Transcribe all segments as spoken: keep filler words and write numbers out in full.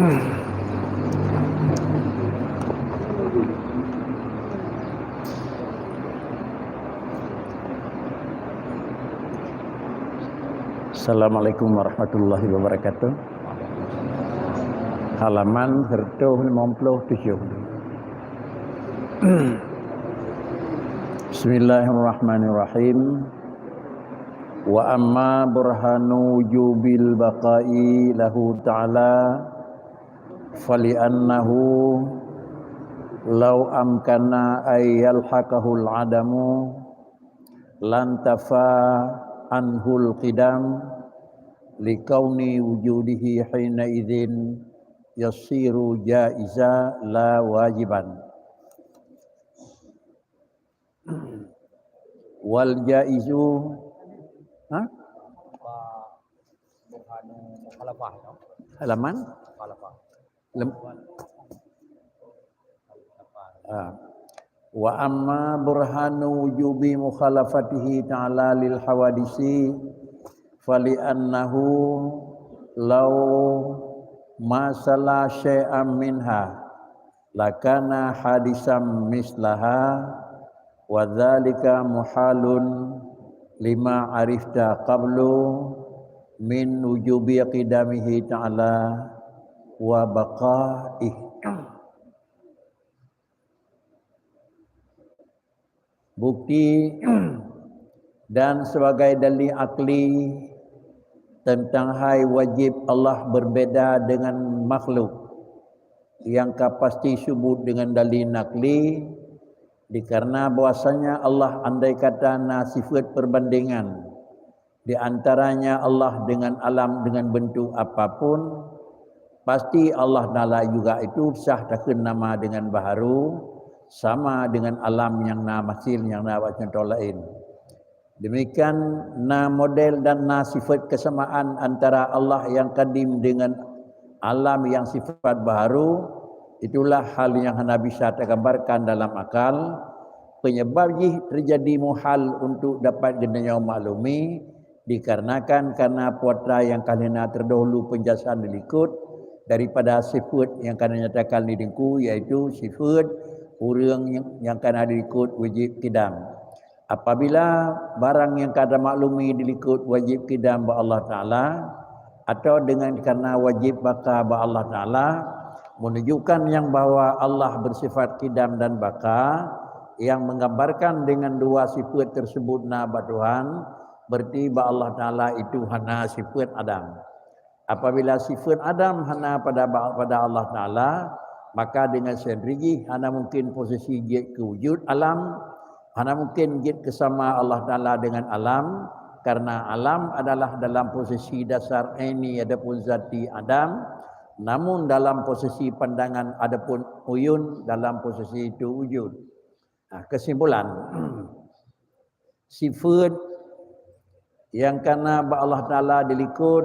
Assalamualaikum warahmatullahi wabarakatuh. Halaman seratus lima puluh tujuh. Bismillahirrahmanirrahim. Wa amma burhanu wujubil baqa'i lahu ta'ala, fali'annahu law amkana ay yalhaqahul adamu lantafa anhul qidam, likauni wujudihi hina idzin yasiru jaiza la wajiban. Wal jaizu, ha? Halaman? Lem-, ah. Wa amma burhanu wujubi mukhalafatihi ta'ala lil hawadisi, fali annahu law masala syai'an minha lakana hadisam mislaha, wa dzalika muhalun lima arifta qablu min wujubi qidamihi ta'ala wa baqaih. Bukti dan sebagai dalil akli tentang hai wajib Allah berbeda dengan makhluk yang ka pasti subut dengan dalil nakli, dikarena bahwasanya Allah andai kata na sifat perbandingan di antaranya Allah dengan alam dengan bentuk apapun, pasti Allah Taala juga itu sah takheun nama dengan baharu, sama dengan alam nyang na masil nyang na bak contoh laén. Demikian na model dan na sifat kesamaan antara Allah yang kadim dengan alam yang sifat baharu, itulah hal yang hana bisa tergambarkan dalam akal. Penyebab jih terjadi muhal untuk dapat geutanyoe maklumi, dikarenakan karena putra yang ka lheueh na terdahulu penjelasan dilikot daripada sifat yang ka dinyatakan di teungku, yaitu sifat ureuëng yang, yang ka na dilikot wajib kidam. Apabila barang yang ka tamaklumi dilikot wajib kidam bak Allah Taala, atau dengan karena wajib baka bak Allah Taala, menunjukkan yang bahwa Allah bersifat kidam dan baka, yang menggambarkan dengan dua sifat tersebut na bak Tuhan, berarti bak Allah Taala itu hana sifat adam. Apabila sifat adam hana pada, pada Allah Taala, maka dengan sendiri jih hana mungkin posisi jeuet keu wujud alam, hana mungkin jeuet keu sama Allah Taala dengan alam, karena alam adalah dalam posisi dasar aini adapun zati adam, namun dalam posisi pandangan adapun uyun dalam posisi itu wujud. Nah, kesimpulan, sifat yang ka na bak Allah Taala dilikot,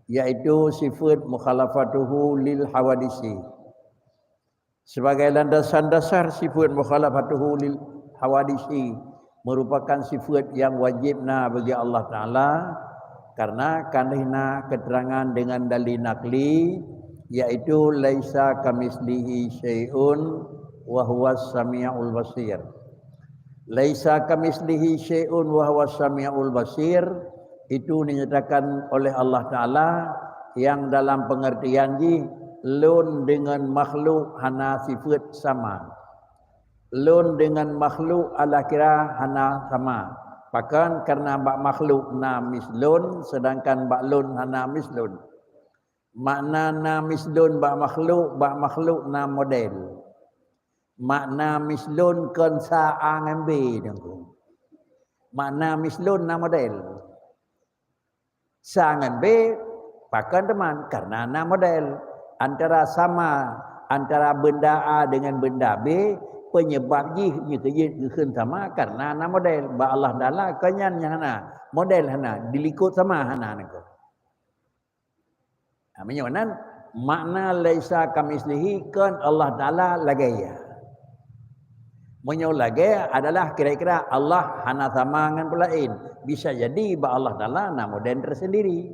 yaitu sifat mukhalafatuhu lil hawadisi. Sebagai landasan dasar, sifat mukhalafatuhu lil hawadisi merupakan sifat yang wajib na bagi Allah Taala, karena ka lheueh na keterangan dengan dalil nakli, yaitu laisa kamislihi syai'un wa huwas samiul basir. Laisa kamislihi syai'un wa huwas samiul basir, itu dinyatakan oleh Allah Taala yang dalam pengertian jih, lôn dengan makhluk hana sifat sama. Lôn dengan makhluk Allah kira hana sama. Pakon? Karena bak makhluk na mislôn, sedangkan bak lôn hana mislôn. Makna na mislôn bak makhluk, bak makhluk na model. Makna mislôn kon sa A ngon B, Teungku. Makna mislôn na model. Sa ngon B, pakon teuma, karena na model. Antara sama, antara benda A dengan benda B, penyebab jih nyoe keujeuet geukheun sama karena na model. Bak Allah Taala kon nyan nyang hana, model hana, dilikot sama hana nangko. Nah, meunyoe nan, makna laisa kamislihi kon Allah Taala lagée ya. Meunyoe lagée adalah kira-kira Allah hana sama ngon peulaén. Bisa jadi bak Allah Taala na model tersendiri.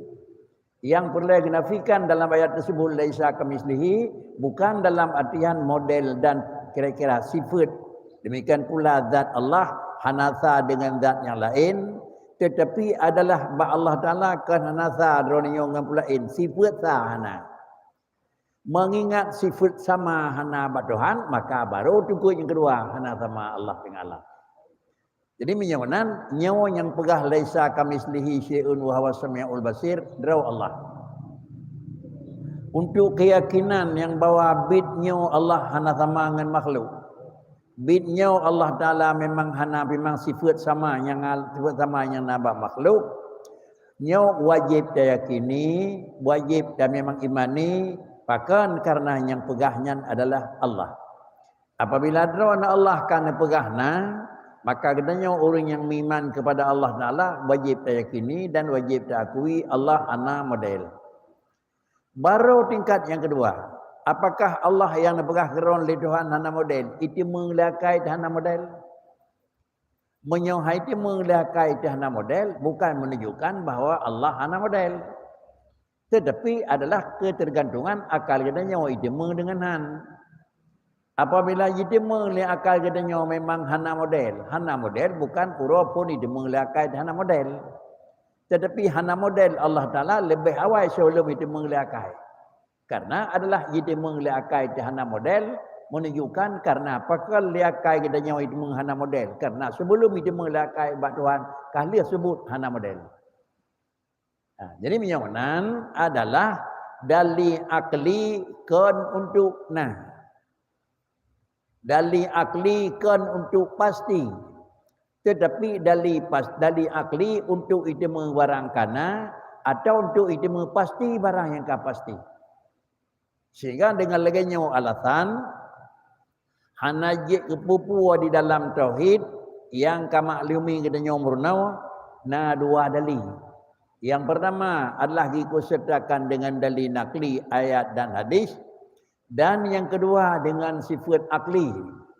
Yang peureulée geunafikan dalam ayat tersebut, "Laisa kamitslihi," bukan dalam artian model dan kira-kira sifat. Demikian pula zat Allah hana sa dengan zat nyang laén, tetapi adalah bak Allah Taala kon hana sa droeneuh nyoe ngon peue laén, sifat sa hana. Mengingat sifat sama hana bak Tuhan, maka baru teungku nyang keudua hana sama Allah dengan Allah. Jadi meunyoe meunan, nyoe nyang peugah, "Laisa kamitslihi syai'un wa huwas samiul basir," droe Allah. Untuk keyakinan nyang bahwa bit nyoe Allah hana sama ngon makhluk. Bit nyoe Allah Taala memang hana, memang sifat sama nyang al-, sifat sama nyang na bak makhluk. Nyoe wajéb tayakini, wajéb ta memang imani, pakon kareuna nyang peugah nyan adalah Allah. Apabila droeneuh Allah ka neupeugah na, maka geutanyoe ureuëng nyang meuiman keupada Allah Taala wajéb tayakini dan wajéb taakui Allah hana model. Baru tingkat nyang keudua, apakah Allah nyang neupeugah keudroe lé Tuhan hana model, iteumé lé akai teuh hana model? Meunyoe hai teumé lé akai teuh hana model, bukan menunjukkan bahwa Allah hana model. Tetapi adalah ketergantungan akal geutanyoe iteumé deungon han. Apabila jiteumé lé akai geutanyoe memang hana model, hana model bukan uroe phon jiteumé lé akai hana model. Tetapi hana model Allah Taala leubeh awai sebelum jiteumé lé akai. Karena adalah jiteumé lé akai teuh hana model, menunjukkan karena pakon lé akai geutanyoe jiteumé hana model. Karena sebelum jiteumé lé akai bak Tuhan, ka lheueh seubut hana model. Ha, jadi meunyoe meunan adalah dali akli kon untuk na. Dali akli kon untuk pasti. Tetapi dali pas-, dali akli untuk iteumé barang kana atau untuk iteumé pasti barang nyang ka pasti. Sehingga dengan lagée nyoe alasan, hana jeuet keupeue-peue di dalam tauhid nyang ka maklumi geutanyoe meurunoe na dua dali. Yang pertama adalah jikeuseutakan dengan dali nakli ayat dan hadis, dan yang kedua dengan sifat akli,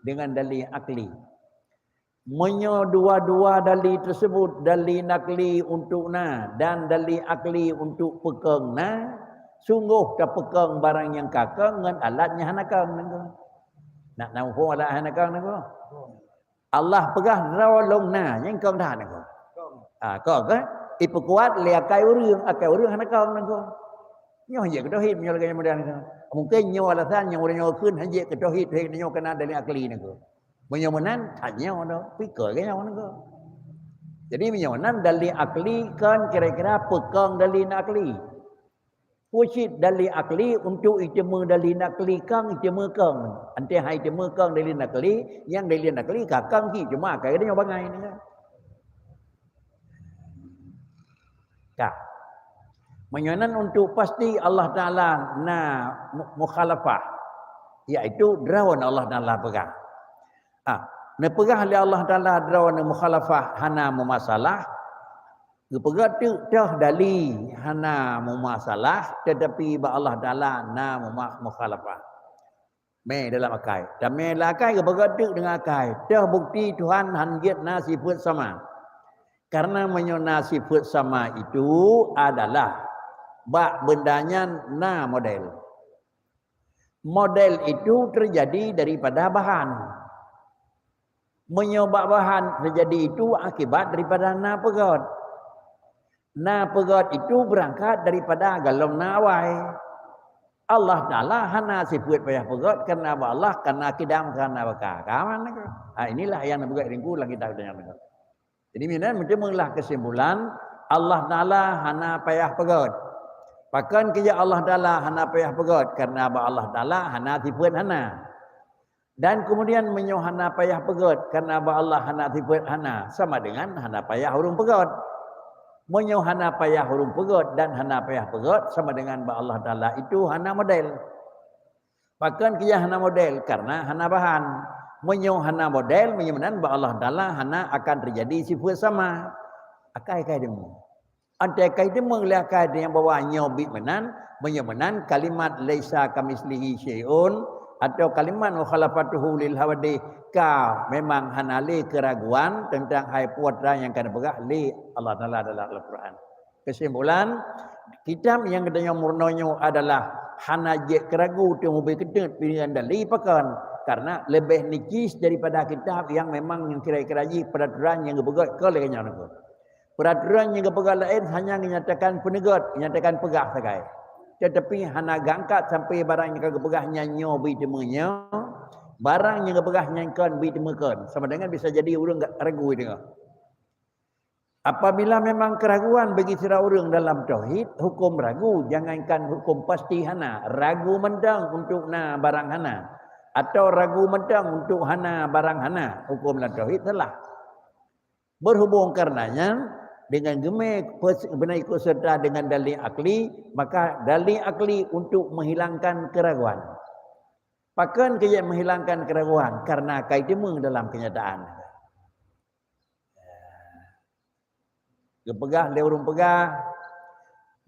dengan dali akli. Meunyoe dua-dua dali tersebut, dali nakli untuk na dan dali akli untuk peukong na, sunggoh tapeukong barang nyang ka kong ngon alat nyang hana kong nangko. Nak na muphom alat hana kong nangko? Allah peugah droe lôn na, nyang kong that nangko. Ah, kong kan? Ipeukuat lé akai ureuëng, akai ureuëng hana kong nangko. Nyoe han jeuet keu tauhid meunyoe lagée nyan model nangko. Mungken nyoe alasan nyang ureuëng nyoe kheun han jeuet keu tauhid, tauhid nyoe kana dali akli nangko. Meunyoe meunan, tanyoe dah, pikir ke nyoe nangko. Jadi meunyoe meunan dali akli kan kira-kira peukong dali nakli. Peue cit dali akli untuk iteumé dali nakli kong, iteumé kong. Antée hai iteumé kong dali nakli, nyang dali nakli ka kong cit, cuma akai geutanyoe bangai nangko. Ka. Meunyoe nan untuk pasti Allah Taala na mu-, mukhalafah, yaitu droe Allah Taala peugah. Ah, neupeugah lé Allah Taala droe mukhalafah hana meumasalah, geupeugah teuk toh dali hana meumasalah, tetapi bak Allah Taala na muma-, mukhalafah. Mé dalam akai. Tamé lam akai geupeugah teuk deungon akai. Toh bukti Tuhan han jeuet na sifeuet sama. Karena meunyoe na sifeuet sama itu adalah bak benda nyan na model. Model itu terjadi daripada bahan. Meunyoe bak bahan teujadi itu akibat daripada na peugét. Na peugét itu beurangkat daripada galom na awai. Allah Taala hana sifeuet payah peugét, kareuna bak Allah kana kidam kana baka. Ka aman nangko. Ha, inilah nyang neupeugét ringku lam kitab geutanyoe nyoe. Jadi, meunan meuteumeulah keusimpulan, Allah Taala hana payah peugét. Pakon keu jih Allah Taala hana payah peugét? Kareuna bak Allah Taala hana sifeuet hana. Dan keumudian meunyoe hana payah peugét, kareuna bak Allah hana sifeuet hana, sama dengan hana payah ureuëng peugét. Meunyoe hana payah ureuëng peugét dan hana payah peugét, sama dengan bak Allah Taala itu hana model. Pakon keu jih hana model? Kareuna hana bahan. Meunyoe hana model, meunyoe meunan bak Allah Taala hana akan teujadi sifeuet sama. Akai-akai deungoe. Antée ka jiteumé lé akai nyang bahwa nyoe bit meunan, meunyoe meunan kalimat laisa kamitslihi syai'un atau kalimat mukhalafatuhu lil hawadits ka memang hana lé keuraguan teuntang hai peue nyang ka neupeugah lé Allah Taala dalam Al-Quran. Kesimpulan, kitab nyang geutanyoe meurunoe nyoe adalah hana jeuet keu ragu teuma beu keuteuet pineungan dali pakon, karena leubeh nijis daripada kitab nyang memang nyang kira-kira jih peraturan nyang geupeugét kon lagée nyan. Peraturan nyang geupeugah laén hanya menyatakan peuneugot, menyatakan peugah sagai. Tetapi hana geuangkat sampai barang nyang ka geupeugah nyan nyoe beuteumé nyoe, barang nyang geupeugah nyan kon beuteumé kon. Sama dengan bisa jadi ureuëng ragu deungoe. Apabila memang keraguan bagi sidroe ureuëng dalam tauhid, hukum ragu, jangankan hukum pasti hana, ragu mantong untuk na barang hana, atau ragu mantong untuk hana barang hana, hukum dalam tauhid salah. Berhubung karenanya, dengan geumé pes-, beuna ikut serta dengan dalil akli, maka dalil akli untuk menghilangkan keraguan. Pakon keu jeuet menghilangkan keraguan? Karena ka iteumé dalam kenyataan. Geupeugah lé ureuëng peugah,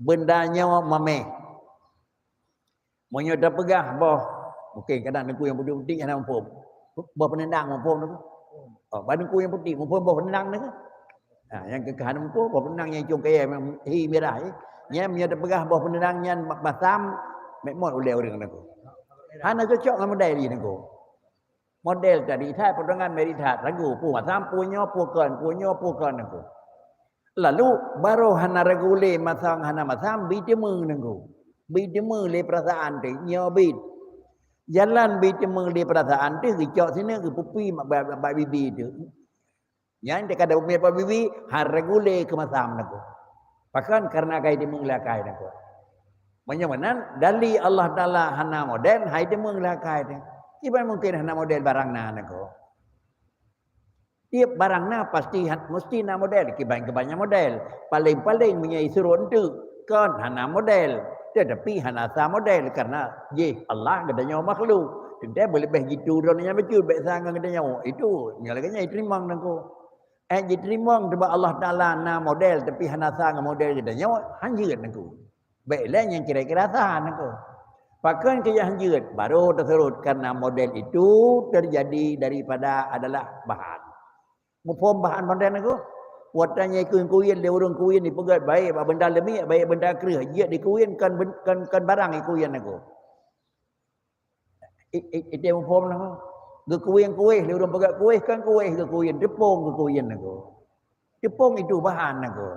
beunda nyoe mameh. Meunyoe tapeugah boh, mungkin kadang teungku nyang putik-putik hana muphom. Boh peunendang muphom teungku. Oh, bak teungku nyang putik muphom boh peunendang teungku. Ha, nyang keu hana muphom boh peunendang nyang icong kayée hi mirah, eh. Nyan meunyoe tapeugah boh peunendang nyan ma-, masam, mek mot ulée ureuëng teungku. Hana cocok ngon model jih teungku. Model tadi that, potongan mirah that, ragu, peue masam, peue nyoe, peue kon, peue nyoe, peue kon teungku. Lalu, barô hana ragu lé masam hana masam, beuteumé teungku. Beuteumé lé peurasaan teuh, nyoe bit. Jalan beuteumé lé peurasaan teuh, geucok sineuk, geupupi bak, bak, bak bibi teuh. Nyan teuka da umiet bak bibi, han ragu lé keu masam teungku. Pakon? Karena ka iteumé lé akai teungku. Meunyoe meunan, dalil Allah Taala hana model, han iteumé lé akai teungku. Kiban mungkin hana model barang na teungku. Tiep barang na pasti han-, meusti na model, kiban-kiban nyang model. Paleng-paleng meunyoe isurot enteuk, kon hana model, tetapi hana sa model, karena jih Allah geutanyoe makhluk. Teuntée beuleubeh jitu droe nyang bacut, bék sa ngon geutanyoe. Itu, nyoe lagée nyan iteurimong teungku. Eh, jiteurimong teuh bak Allah Taala na model, tapi hana sa ngon model geutanyoe, han jeuet teungku. Bék lé nyang kira-kira sa teungku. Pakon keu nyang han jeuet? Barô teusurot, karena model itu terjadi daripada adalah bahan. Muphom bahan model teungku? Watée nyang ikui-kui lé ureuëng kui dipeugét baik bak beunda leumiek, baik beunda kreueh, jeuet dikui kon ben-, kon, kon barang ikui teungku. I-, i-, i-, ide muphom lah. Geukueng kueh, lé ureuëng peugah kueh, kan kueh geukueng, teupông geukueng teungku. Teupông itu bahan teungku.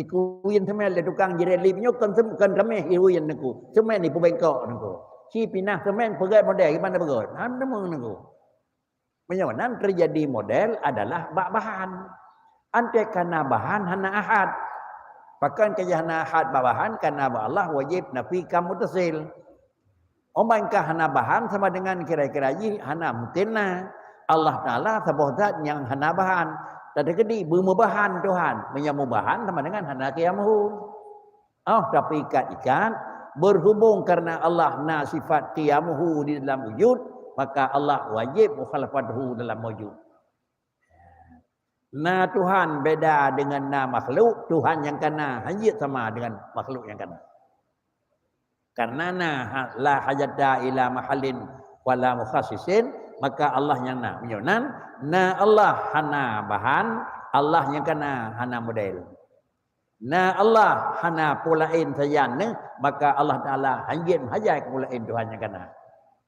Ikueng semen lé tukang jirelip nyoe kan sem-, kan rameh ikueng teungku. Semen ipeubengkok teungku. Si pinah semen peugah model gimana peugah? Hana teumong teungku. Meunyoe nan teujadi model adalah bak bahan. Anté kana bahan hana ahad. Pakon keu jih hana ahad bak bahan? Kana bak Allah wajéb nafi kam mutasil. Umpama ka hana bahan sama dengan kira-kira jih hana mungken na. Allah Taala saboh zat nyang hana bahan. Teukeudi beumeubahan Tuhan. Meunyoe meubahan sama dengan hana qiyamuhu. Oh, tapi ikat-ikat, berhubung karena Allah na sifat qiyamuhu di dalam wujud, maka Allah wajib mukhalafatuhu dalam wujud. Na Tuhan beda dengan na makhluk, Tuhan nyang kana hana sama dengan makhluk nyang kana. Karena na ha-, la hajata ila mahallin wala mukhassisin, maka Allah nyang na. Meunyoe nan, na Allah hana bahan, Allah nyang kana hana model. Na Allah hana peue laén sajan neuh, maka Allah Taala hanjeuet meuhajat keu peue laén Tuhan nyang kana.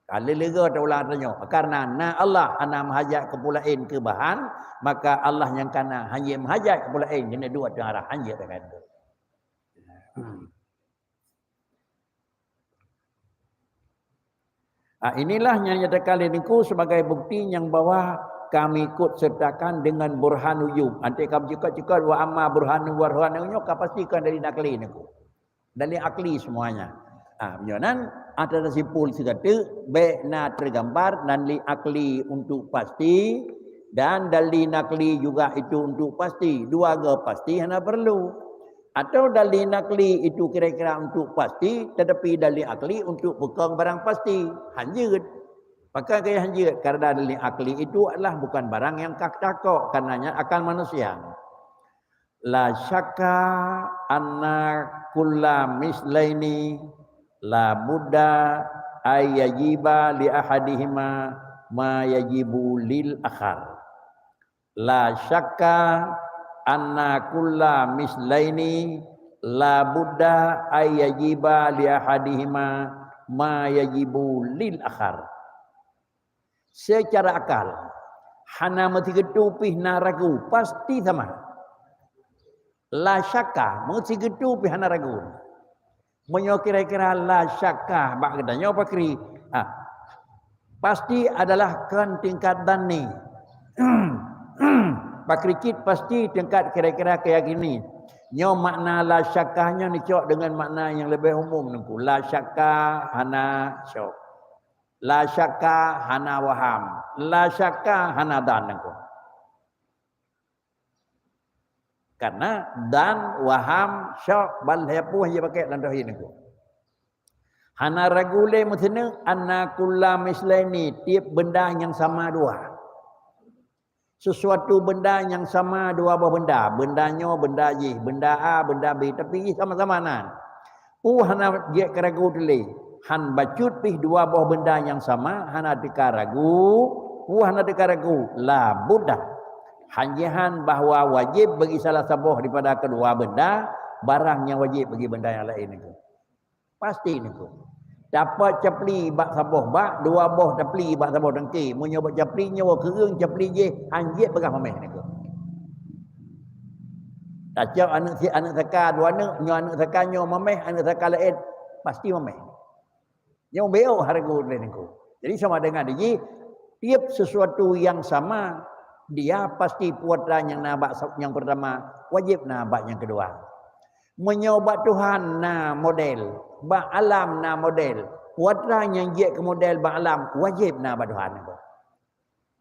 Ka lé leuga teulang tanyoe, karena na Allah hana meuhajat keu peue laén keu bahan, maka Allah nyang kana hanjeuet meuhajat keu peue laén, keuneuk duek teungarah hanjeuet teungarah. Ah, inilah nyang nyatakan lé Teungku sebagai bukti nyang bahwa kami ikut sertakan dengan burhan wujud. Anté ka meucukot-cukot wa amma burhanu wa burhanu nyoe ka pastikan dari nakli Teungku. Dari akli semuanya. Ah, meunyoe nan ata tasimpul sigateuk, bék na tergambar dan li akli untuk pasti dan dari nakli juga itu untuk pasti. Dua ga pasti hana perlu. Atau dalil nakli itu kira-kira untuk pasti, tetapi dalil akli untuk peukong barang pasti. Hanjeuet. Pakon kaya hanjeuet? Karena dalil akli itu adalah bukan barang yang ka takok, karenanya akal manusia. La syakka anna kulla mislaini la budda ay yajiba li ahadihima ma yajibu lil akhar. La syakka anna kulla mislaini la budda ay yajiba li ahadihima ma yajibu lil akhar. Secara akal, hana meusigeutue pih na ragu, pasti sama. La syakka, meusigeutue pih hana ragu. Meunyoe kira-kira la syakka bak geutanyoe pakri, ha, pasti adalah kon tingkat dhanni. Pakri cit pasti tingkat kira-kira keyakinan. Nyoe makna la syakka nyoe neucok deungon makna nyang leubeh umum nengku. La syakka hana syok. La syakka hana waham. La syakka hana dhan nengku. Karena dhan, waham, syok, ban lhée peue jipakai lam tauhid nengku. Hana ragu lé meusineuk anna kulla mislaini, tieb benda nyang sama dua. Sesuatu benda nyang sama dua boh benda, benda nyoe, benda jih, benda A, benda B, tapi jih sama-sama nan. Peue hana jeuet keu ragu teulé, han bacut pih dua boh benda nyang sama, hana teuka ragu, peue hana teuka ragu, la budda. Hanjeut han bahwa wajéb bagi salah saboh daripada keudua benda, barang nyang wajéb bagi benda nyang laén nengku. Pasti nengku. Dapat capli bak saboh bak, dua boh capli bak saboh tangke. Meunyoe bak capli nyoe keureung capli jih, han jeuet peugah mameh nengku. Tacok aneuk si aneuk saka dua aneuk, nyoe aneuk saka nyoe mameh, aneuk saka laén pasti mameh. Nyoe beok hareuga lé nengku. Jadi sama dengan jih, tieb sesuatu nyang sama, dia pasti putra nyang na bak sa-, nyang pertama, wajéb na bak nyang keudua. Meunyoe bak Tuhan na model, bak alam na model, putra nyang jeuet keu model bak alam, wajéb na bak Tuhan nengku.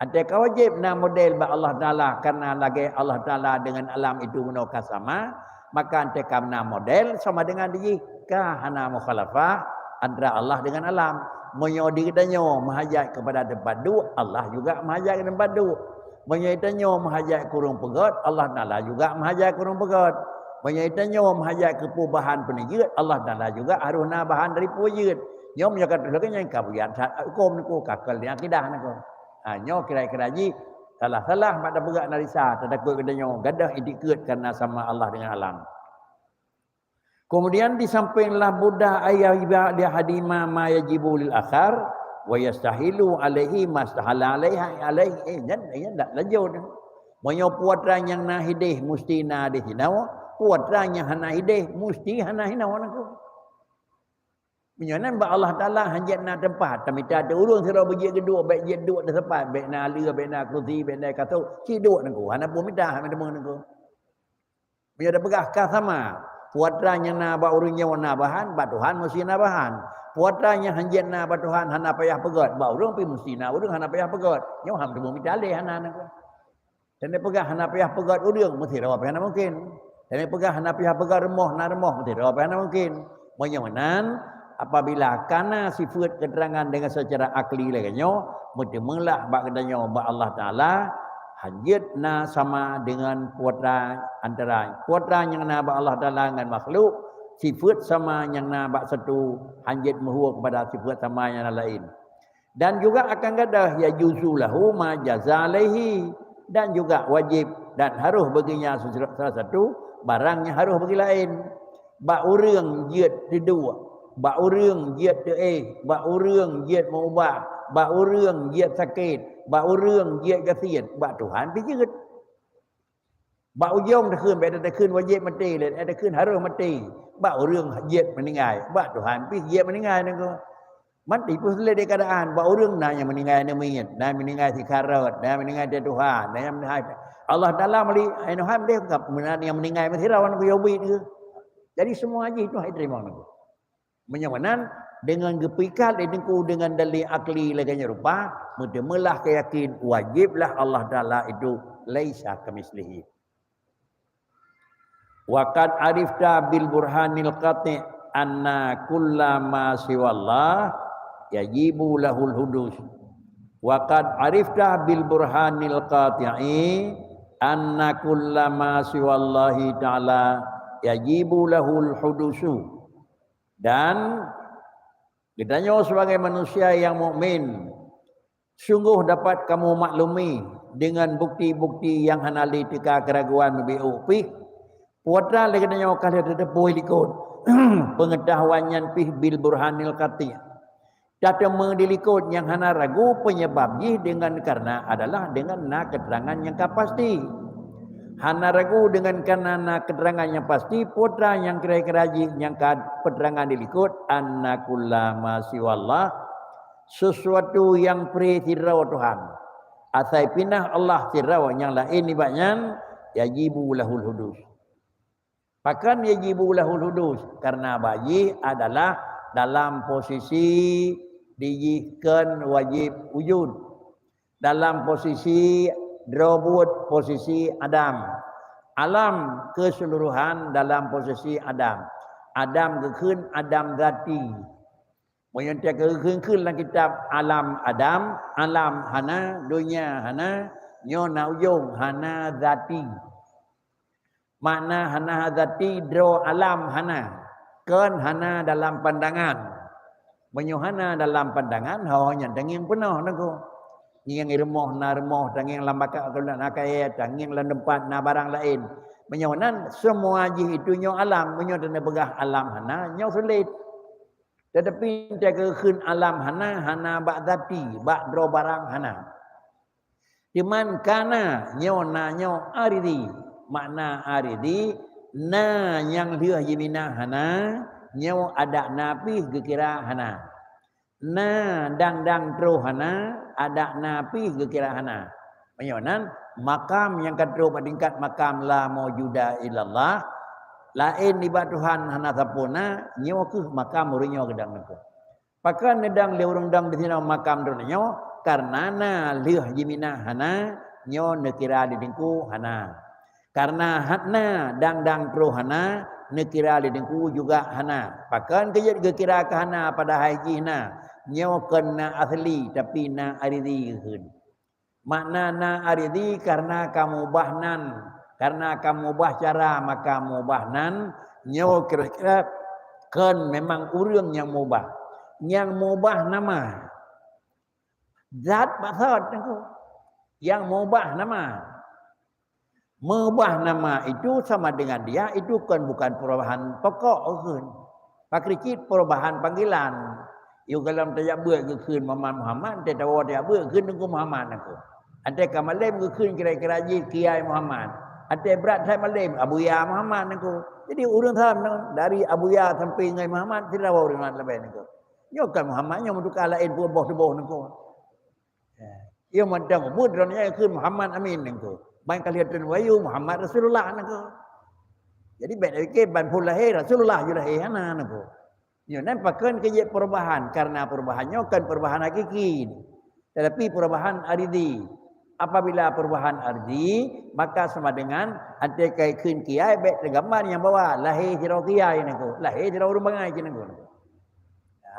Até ka wajéb na model bak Allah Taala, karena lagée Allah Taala dengan alam itu bunoe ka sama, maka até ka na model sama dengan jih, ka hana mukhalafah antara Allah dengan alam. Meunyoe di geutanyoe meuhajat keupada teumpat duek, Allah juga meuhajat keu teumpat duek. Meunyoe tanyoe meuhajat keu ureuëng peugét, Allah Taala juga meuhajat keu ureuëng peugét. Meunyoe tanyoe meuhajat keu peue bahan peuneujeuet, Allah Taala juga harôh na bahan dari peue jeuet. Nyoe meunyoe ka tuléh nyan ka buyan that huköm nengku, ka keu lé akidah nengku. Ha, nyoe kira-kira jih salah-salah mak tapeugah analisa, teutakot geutanyoe gadoh itikeuet karena sama Allah dengan alam. Kemudian di samping la budda ay yajiba li ahadima ma yajibu lil akhar wa yastahilu alaihi ma stahala alaiha alaihi, eh, nyan, nyan dak lanjut. Meunyoe putra nyang na hideh musti na di hinoe, putra nyang hana hideh musti hana hinoe nengku. Meunyoe nan bak Allah Taala hanjeuet na teumpat, tamita teu ureuëng sidroe beujeuet geuduek, bék jeuet duek di teumpat, bék na aleue, bék na kursi, bék na kasô, cit duek nengku, hana peue mita hana teuma nengku. Meunyoe tapeugah ka sama, putra nyang na bak ureuëng nyoe na bahan, bak Tuhan meusti na bahan. Putra nyang hanjeuet na bak Tuhan hana payah peugét, bak ureuëng pih meusti na ureuëng hana payah peugét. Nyoe han teuma mita lé hana nengku. Dan peugah hana payah peugét ureuëng, meusidroe pih hana mungkin. Dan peugah hana payah peugét rumoh, na rumoh, meusidroe pih hana mungkin. Meunyoe meunan, apabila kana sifeuet keuterangan deungon seucara akli lagée nyoe, meuteumeulah bak geutanyoe bak Allah Taala, hanjeuet na sama deungon putra antara putra nyang na bak Allah Taala ngon makhluk, sifeuet sama nyang na bak satu hanjeuet meuhue keupada sifeuet sama nyang na laén. Dan juga akan gadoh yajuzu lahu ma jaza alaihi, dan juga wajéb dan harôh bagi nya salah satu barang nyang harôh bagi laén. Bak ureuëng jeuet teuduek, bak ureuëng jeuet teuéh, bak ureuëng jeuet meuubah, bak ureuëng jeuet sakét, bak ureuëng jeuet gasien, bak Tuhan pih jeuet. Bak ujong takheun, bék takheun wajéb maté lé, takheun harôh maté. Bak ureuëng jeuet meuninggai, bak Tuhan pih jeuet meuninggai nengku. Maté pih lé di keuadaan, bak ureuëng na nyang meuninggai aneuk miet, na meuninggai sikarat, na meuninggai teutuha, na nyang meuninggai Allah Taala meulihat, ai Tuhan deh ka meunan nyang meuninggai meusidroe nengku yobit ke. Jadi semua jih Tuhan teurimong nengku. Meunyoe meunan, deungon geupeuikat lé nengku deungon dalil akli lagée nyoe rupa, meuteumeulah keuyakin wajéb lah Allah Taala itu laisa kamitslihi. Wa qad arifta bil burhanil qati' anna kulla ma siwallah yajibu lahul hudus. Wa qad arifta bil burhanil qati'i anna kulla ma siwallahi ta'ala yajibu lahul hudusu. Dan geutanyoe sebagai manusia nyang mukmin, Sunggoh dapat kamoe maklumi deungon bukti-bukti nyang hana lé teuka keuraguan meubiôh pih, peue atra lagée nyoe ka lheueh teuteupue likot peungeutahuan nyan pih bil burhanil qati'. Tateumé di likot nyang hana ragu, peunyeubab jih deungon kareuna adalah deungon na keuteurangan nyang ka pasti. Hana ragu deungon kareuna na keuteurangan nyang pasti, peue atra nyang kira-kira jih nyang ka peuteurangan di likot, anna kulla ma siwallah, sesuatu nyang pré sidroe Tuhan. Asai pinah Allah sidroe nyang laén nibak nyan, yajibu lahul hudus. Pakon yajibu lahul hudus? Kareuna bak jih adalah dalam posisi di jih kon wajéb wujud. Dalam posisi droe buet, posisi adam. Alam keseluruhan dalam posisi adam. Adam geukheun adam zati. Meunyoe teuka geukheun-kheun lam kitab alam adam, alam hana, donya hana, nyoe na ujong hana zati. Makna hana zati droe alam hana, kon hana dalam pandangan. Meunyoe hana dalam pandangan, ho nyan tangieng peunoh Teungku. Ngieng rumoh na rumoh, tangieng lam bakak na kayée, tangieng lam teumpat na barang laén. Meunyoe nan, semua jih itu nyoe alam. Meunyoe teuneuk peugah alam hana, nyoe sulet. Tetapi teuka geukheun alam hana, hana bak zati, bak droe barang hana. Cuman kana nyoe na nyoe aridi. Makna aridi, na nyang lheueh jimina hana, nyoe adak na pih geukira hana. Na dang-dang troh hana, adak na pih geukira hana. Meunyoe nan, makam nyang ka troh bak tingkat makam la maujuda illallah, laén nibak Tuhan hana sapeue na, nyoe kheueh makam ureuëng nyoe geudang Teungku. Pakon neudang lé ureuëng dang disinoe makam droeneuh nyoe? Kareuna na lheueh jimina hana, nyoe neukira di Teungku hana. Kareuna hana dang-dang troh hana, neukira di Teungku juga hana. Pakon keu jeuet geukira keu hana padahai jih na? Nyoe kon na asli, tapi na aridi geukheun. Makna na aridi kareuna ka mubah nan. Kareuna ka mubah cara, maka mubah nan. Nyoe kira-kira kon memang ureuëng nyang mubah. Nyang mubah nama. Zat bak sot Teungku. Nyang mubah nama. Meubah nama itu sama dengan dia, itu kon bukan perubahan pokok geukheun. Pakri cit perubahan panggilan. Yôh gohlom tajak beuet geukheun Muhammad, Muhammad, teuh tawoe tajak beuet geukheun Teungku Muhammad Teungku. Até ka malém geukheun kira-kira jih Kiai Muhammad. Até brat that malém Abuya Muhammad Teungku. Jadi ureuëng tham nyoe dari Abuya sampai ngon Muhammad sidroe ureuëng leubeh Teungku. Nyoe kon Muhammad nyoe meutuka laén peuet boh tuboh Teungku. Yôh mantong ubeut droeneuh nyan kheun Muhammad Amin Teungku. Ban ka lheueh treun wahyu Muhammad Rasulullah Teungku. Jadi bék tapiké ban phon lahé Rasulullah ju lahé hana Teungku. Nyoe nan pakon keu jeuet perubahan, kareuna perubahan nyoe kon perubahan hakiki, tetapi perubahan aridi. Apabila perubahan aridi, maka sama dengan até kai kheun kiai bék teugambar nyang bahwa lahé sidroe kiai Teungku, lahé sidroe ureuëng bangai cit Teungku.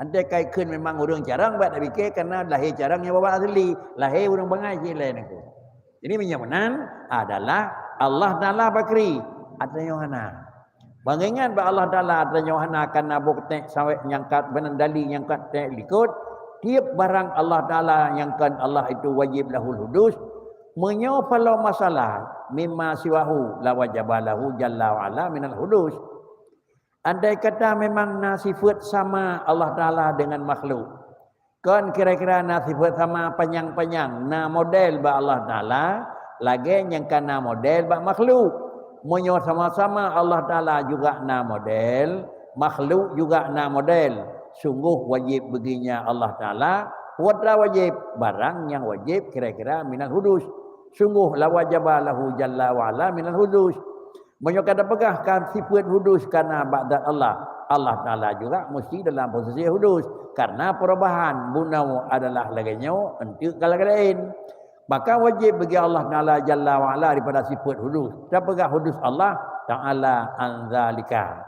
Até kai kheun memang ureuëng carông bék tapiké kareuna lahé carông nyang bahwa asli, lahé ureuëng bangai cit lé Teungku. Jadi meunyoe meunan adalah Allah Taala pakri, atra nyoe hana. Bangai ingat bak Allah Taala atra nyoe hana kana boh keutèk sawét nyang kat beunan dali nyang kat tèk likot, tiep barang Allah Taala nyang kon Allah itu wajib lahul hudus. Meunyoe paloe masalah mimma siwahu la wajaba lahu jalla wa ala minal hudus. Andai kata memang na sifeuet sama Allah Taala deungon makhluk, kon kira-kira na sifeuet sama panyang-panyang, na model bak Allah Taala, lagée nyang ka na model bak makhluk. Meunyoe sama-sama Allah Taala juga na model, makhluk juga na model, sunggoh wajéb beuginya Allah Taala, peue atra wajéb, barang nyang wajéb kira-kira minal hudus. Sunggoh la wajaba lahu jalla wa ala minal hudus. Meunyoe ka tapeugah ka sifeuet hudus kana bak zat Allah, Allah Taala juga meusti dalam posisi hudus, kareuna perubahan bunoe adalah lagée nyoe, eunteuk ka lagée laén. Maka wajéb bagi Allah Taala jalla wa ala daripada sifeuet hudus. Tapeugah hudus Allah Taala an zalika.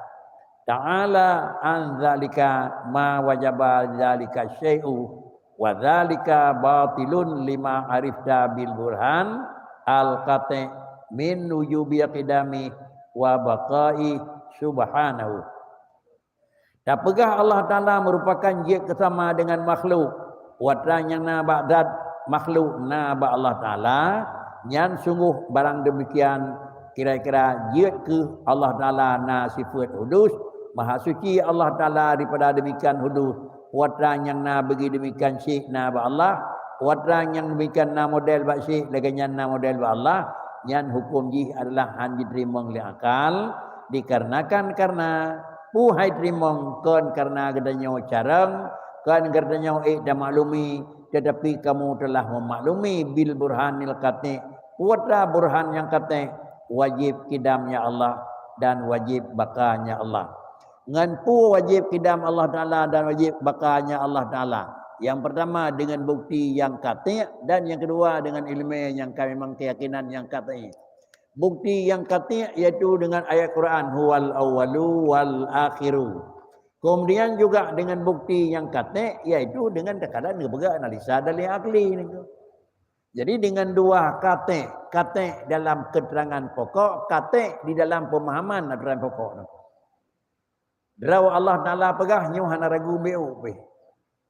Ta'ala an zalika ma wajaba zalika syai'u, wa zalika batilun lima arifta bil burhan al qati' min wujubi qidami wa baqai subhanahu. Tapeugah Allah Taala meurupakan jeuet keusama deungon makhluk, peue atra nyang na bak zat makhluk na bak Allah Taala, nyan sungguh barang demikian kira-kira jeuet keuh Allah Taala na sifeuet hudus, maha suci Allah Taala daripada demikian hudus. Peue atra nyang na bagi demikian syik na bak Allah, peue atra nyang demikian na model bak syik lagée nyan na model bak Allah, nyan huköm jih adalah han jiteurimong lé akal, dikarenakan karena peue hai teurimong kon karena geutanyoe carông, kon geutanyoe ék tamaklumi, tetapi kamu telah memaklumi bil burhanil qati', peue atra burhan nyang qati', wajéb kidam ya Allah dan wajéb baka ya Allah. Ngon peue wajéb kidam Allah Taala dan wajéb baka ya Allah Taala? Yang pertama dengan bukti yang qati' dan yang kedua dengan ilmu yang ka memang keyakinan yang qati'. Bukti yang qati' yaitu dengan ayat Quran, "Huwal awwalu wal akhiru." Kemudian juga dengan bukti yang qati' yaitu dengan terkadang geupeugah analisa dalil akli nyoe. Jadi dengan dua qati', qati' dalam keterangan pokok, qati' di dalam pemahaman aturan pokok nyoe. Droe Allah Taala peugah nyoe hana ragu meu'ue pih.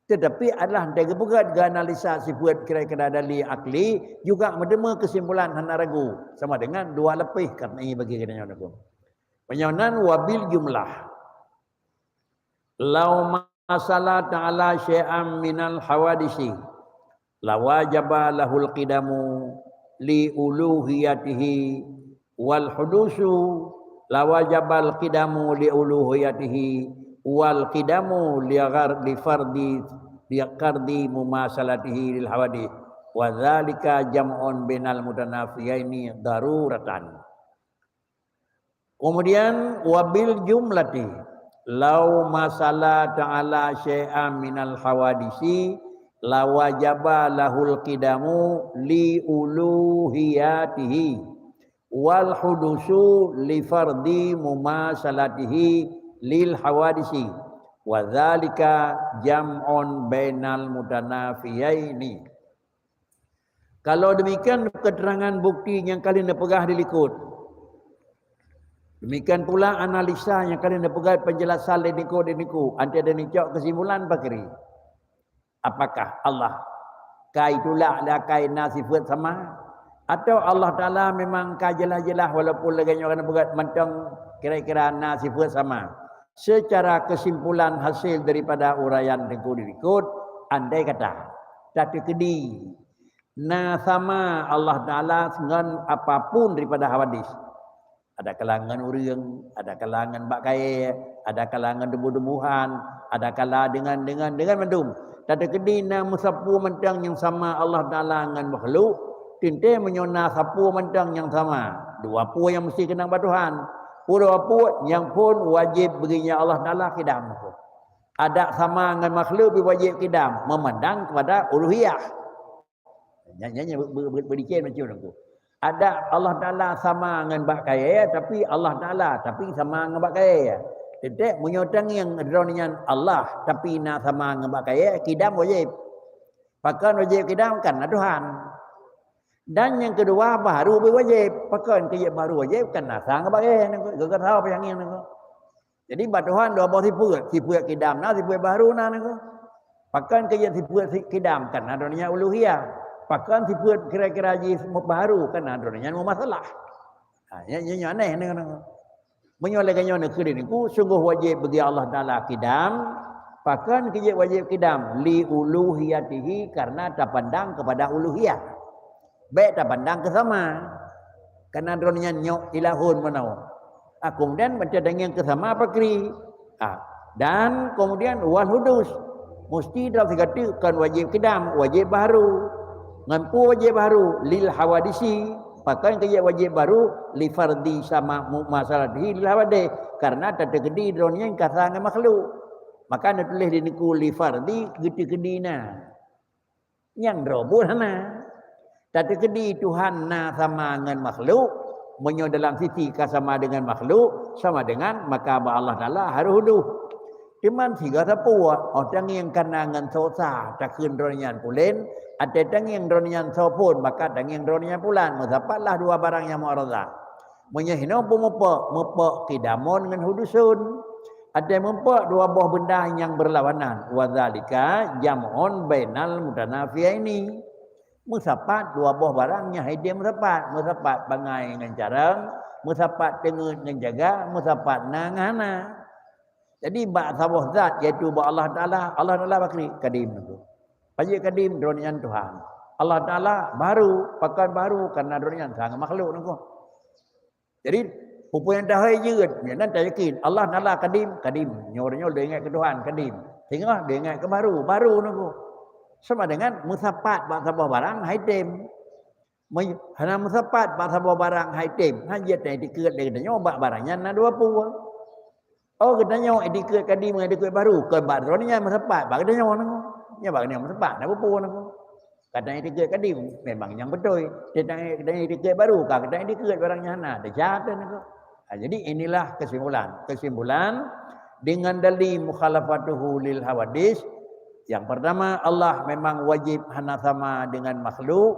Tetapi adalah hana geupeugah geuanalisa sifeuet kira-kira dalil akli juga meuteumé kesimpulan hana ragu sama dengan dua lapéh qati' bagi geutanyoe nyoe. Meunyoe nan wabil jumlah. Lau masala ta'ala syai'an minal hawadisi lawajaba lahul qidamu li uluhiyatihi wal hudusu, lawajabal qidamu li uluhiyatihi wal qidamu li ghar-, li fardi, li qardi mumasalatihi lil hawadith, wa dzalika jam'un bainal mutanafiyaini daruratan. Kemudian wabil jumlati, lau masala ta'ala syai'an minal hawadisi lawajaba lahul qidamu li uluhiyatihi wal hudusu li fardi mumasalatihi lil hawadisi, wa dzalika jam'un bainal mutanafiyaini. Kalau demikian keterangan bukti nyang ka lheueh neupeugah di likot, demikian pula analisa nyang ka lheueh neupeugah penjelasan lé nikot di nikot, antai dan icok kesimpulan pakri. Apakah Allah ka itulak lé akai na sifeuet sama? Atau Allah Taala memang ka jeulaih-jeulaih walaupun lagée nyoe ka neupeugah mantong kira-kira na sifeuet sama? Secara kesimpulan hasil daripada uraian teungku di likot, andai kata tateukeudi na sama Allah Taala ngon apapun daripada hawadis. Ada kala ngon ureuëng, ada kala ngon bak kayée, ada kala ngon tumbuh-tumbuhan, ada kala dengan, dengan, dengan mandum. Tateukeudi na meusapeue mantong nyang sama Allah Taala ngon makhluk, teuntée meunyoe na sapeue mantong nyang sama, dua peue nyang meusti keunong bak Tuhan. Peue dua peue nyang phon wajéb beuginya Allah Taala kidam. Ada sama ngon makhluk pih wajéb kidam, meumandang kepada uluhiyah. Nyan, nyan, nyan, be-, be-, be-, beudicen macam tu. Ada Allah Taala sama ngon bak kayée, tapi Allah Taala, tapi sama ngon bak kayée. Teuntée meunyoe tangieng droe nyan Allah, tapi na sama ngon bak kayée, kidam wajéb. Pakon wajéb kidam? Kan na Tuhan. Dan nyang keudua, baharu pih wajéb. Pakon keu jeuet baharu wajéb? Kan na sa ngon bak kayée, geuga tau peunyang nyan. Jadi bak Tuhan dua boh sifeuet, sifeuet kidam na, sifeuet baharu na nyoe. Pakon keu jeuet sifeuet si-, kidam kan na droe nyan uluhiyah. Pakon sifeuet kira-kira jih baharu kan na droe nyan mumasalah. Ha, nyan, nyan, nyan aneh nyoe. Meunyoe lagée nyoe neukheun di nikot, sungguh wajéb bagi Allah Taala kidam, pakon keu jeuet wajéb kidam? Li uluhiyatihi, karena tapandang kepada uluhiyah. Bék tapandang keu sama. Karena droe nyan nyoe ilahun meunoe. Ah, kemudian baca tangieng keu sama pakri. Ah, dan kemudian wal hudus. Musti dalam sigateuk kon wajéb kidam, wajéb baharu. Ngon peue wajéb baharu? Lil hawadisi. Pakon keu jeuet wajéb baharu? Li fardi sama mu-, masalatihi lil hawadis. Karena tateukeudi droe nyan ka sa ngon makhluk. Maka neutuléh di nikot li fardi geuteukeudi na. Nyang droe buet hana. Tateukeudi Tuhan na sama ngon makhluk, meunyoe dalam sisi ka sama dengan makhluk, sama dengan maka bak Allah Taala harôh duh. Teuma sigoe sapeue, oh tangieng ka na ngon soe sa, takheun droe nyan pulan, até tangieng droe nyan soe phon, maka tangieng droe nyan pulan, meusapat lah dua barang nyang muaradhah. Meunyoe hinoe peue meupok, meupok qidamon ngon huduson. Até meupok dua boh benda nyang beurlawanan. Wa dzalika jam'un bainal mutanafiyaini. Meusapat dua boh barang nyang hai tem meusapat. Meusapat bangai ngon carông, meusapat teungeut ngon jaga, meusapat na ngon hana. Jadi bak saboh zat, yaitu bak Allah Taala, Allah Taala pakri kadim nangku. Paji kadim, droeneuh nyan Tuhan. Allah Taala baru, pakon baru, karena droeneuh nyan sama makhluk nangku. Jadi, peue-peue nyang tahôi jeuet, nyan tayakin Allah Taala kadim, kadim. Nyoe ureueng nyoe lé ingat keu Tuhan kadim. Singoh lé ingat keu baru, baru nangku. Sama dengan meusapat bak saboh barang hai tem. Meu-, hana meusapat bak saboh barang hai tem, hana jeuet teukeue lé geutanyoe bak barang nyan na dua peue. Oh, geutanyoe teukeue kadim ngon teukeue baru, kon bak droeneuh nyan meusapat, bak geutanyoe nangku. Nyan bak geutanyoe meusapat, na peue nangku. Gata teukeue kadim memang nyang beutôi. Gata teukeue baru, ka gata teukeue barang nyang hana, teucatat nangku. Ha, jadi inilah kesimpulan. Kesimpulan, dengan dalil mukhalafatuhu lil hawadis, yang pertama, Allah memang wajib hana sama dengan makhluk,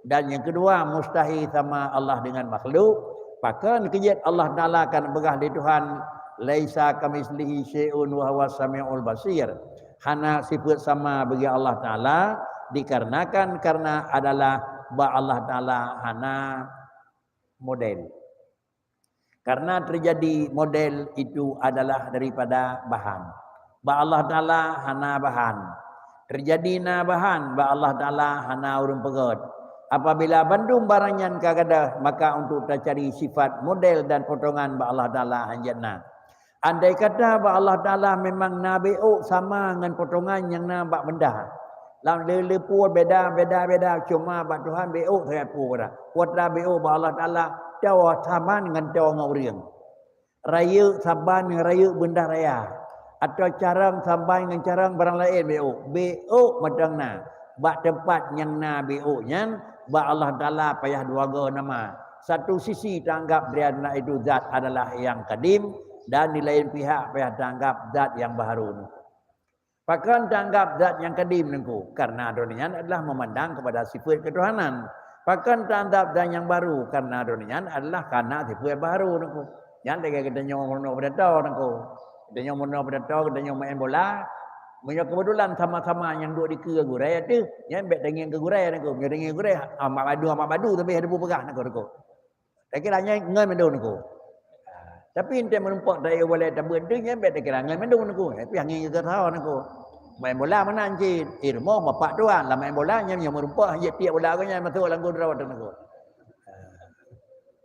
dan yang kedua, mustahil sama Allah dengan makhluk. Pakon keujeuet Allah Taala kan peugah lé Tuhan, "Laisa kamitslihi syai'un wa huwas samiul basir." Hana sifeut sama bagi Allah Taala, dikarenakan karena adalah bak Allah Taala hana model. Karena terjadi model itu adalah daripada bahan. Bak Allah Taala hana bahan. Terjadi na bahan, bak Allah Taala hana ureueng peugét. Apabila bandum barang nyan ka gadôh, maka untuk tacari sifat model dan potongan bak Allah Taala hanjeuet na. Andai kata bak Allah Taala memang na béok sama ngon potongan nyang na bak benda, lam le-, le peue beda, beda, beda, cuma bak Tuhan béok sagai peue beda. Kuasa béok bak Allah Taala, toh saban ngon toh ngon ureueng. Rayeuk saban ngon rayeuk benda raya. Atawa carông saban ngon carông barang laén béok. Béok mantong na. Bak teumpat nyang na béok nyan, bak Allah Taala payah dua goe nama. Satu sisi taanggap dia na itu zat adalah nyang kadim, dan di laén pihak payah taanggap zat nyang baharu. Pakon taanggap zat nyang kadim nangku? Karena droeneuh nyan adalah memandang kepada sifeut ketuhanan. Pakon taanggap zat nyang baru? Karena droeneuh nyan adalah kana sifeut baharu nangku. Nyan lagèe geutanyoe meurunoe peudato nangku. Geutanyoe meurunoe peudato, geutanyoe maén bola. Meunyoe keubeutulan sama-sama nyang duek dikeue gurèe ateueh, nyan bèk tangieng keu gurèe nangku. Meunyoe tangieng gurèe, amat badu, amat badu tapi hana peue peugah nangku, nangku. Takira nyan ngon mandum nangku. Tapi enteuk meurumpok taék walai tabeuet deuh nyan bèk takira ngon mandum nangku. Tapi angén geuteusawa nangku. Maén bola meunan cit. Eh, rumoh mapak tuan. Lam maén bola nyan nyang meurumpok hana tiek bola geuh nyan masôk lam gol droe nangku.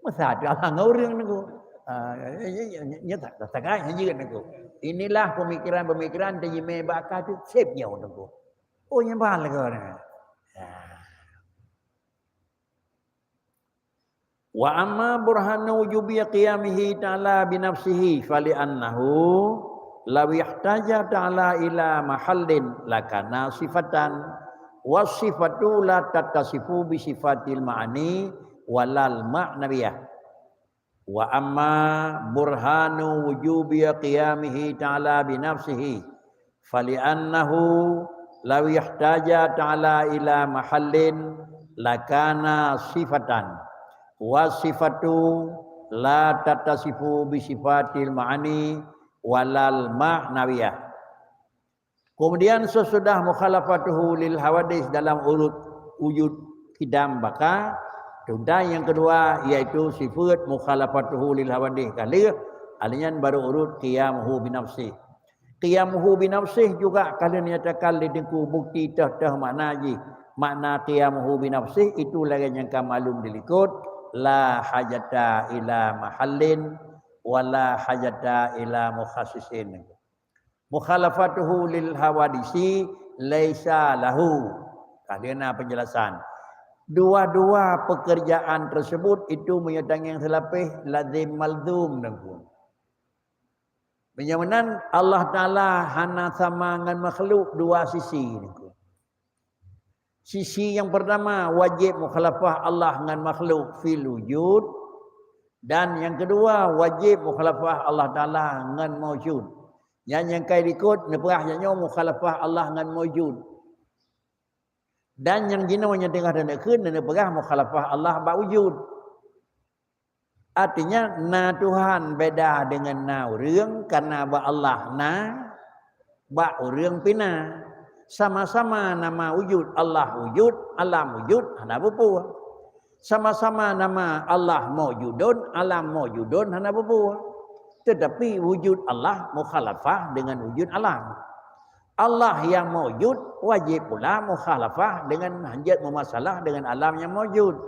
Masa tu Allah ngon ureueng nangku. Ah, nya, nya, nya, nya tak, tak, tak, nya jeuet nangku. Inilah pemikiran-pemikiran teujimé bak ka tu sép nyoe nangku. Oh, nyan ban lagoe nyan. Ah. Wa amma burhanu wujubi qiyamihi ta'ala bi nafsihi, fali'annahu law ihtaja ta'ala ila mahallin lakana sifatan, was sifatu la tattasifu bi sifatil ma'ani walal ma'nawiyah. Wa amma burhanu wujubi qiyamihi ta'ala bi nafsihi, fali'annahu law ihtaja ta'ala ila mahallin lakana sifatan, wa sifatu la tattasifu bi sifatil ma'ani walal ma'nawiyah. Kemudian sesudah mukhalafatuhu lil hawadis dalam urut wujud qidam baqa, tuntan nyang keudua yaitu sifeut mukhalafatuhu lil hawadis ka lheueh, alheuh nyan baru urut qiyamuhu binafsih. Qiyamuhu binafsih juga ka lheueh nyatakan lé Teungku bukti teuh-teuh makna jih. Makna qiyamuhu binafsih itu lagèe nyang ka maklum dilikot, la hajata ila mahallin wa la hajata ila mukhassisin. Mukhalafatuhu lil hawadisi laisa lahu. Ka lheueh na penjelasan. Dua-dua pekerjaan tersebut itu meunyoe tangieng seulapeh lazim malzum nangku. Meunyoe meunan Allah Taala hana sama ngon makhluk dua sisi nangku. Sisi nyang pertama wajéb mukhalafah Allah ngon makhluk fil wujud, dan nyang keudua wajéb mukhalafah Allah Taala ngon maujud. Nyan nyang ka likot neupeugah nyoe mukhalafah Allah ngon maujud. Dan nyang jinoe nyang teungoh taneuk kheun neupeugah mukhalafah Allah bak wujud. Artinya na Tuhan beda dengan na ureueng, karena bak Allah na, bak ureueng pih na. Sama-sama nama wujud, Allah wujud, alam wujud, hana beupue. Sama-sama nama Allah maujudun, alam maujudun, hana beupue. Tetapi wujud Allah mukhalafah dengan wujud alam. Allah yang maujud wajib pula mukhalafah dengan hanjeuet meumasalah dengan alam yang maujud.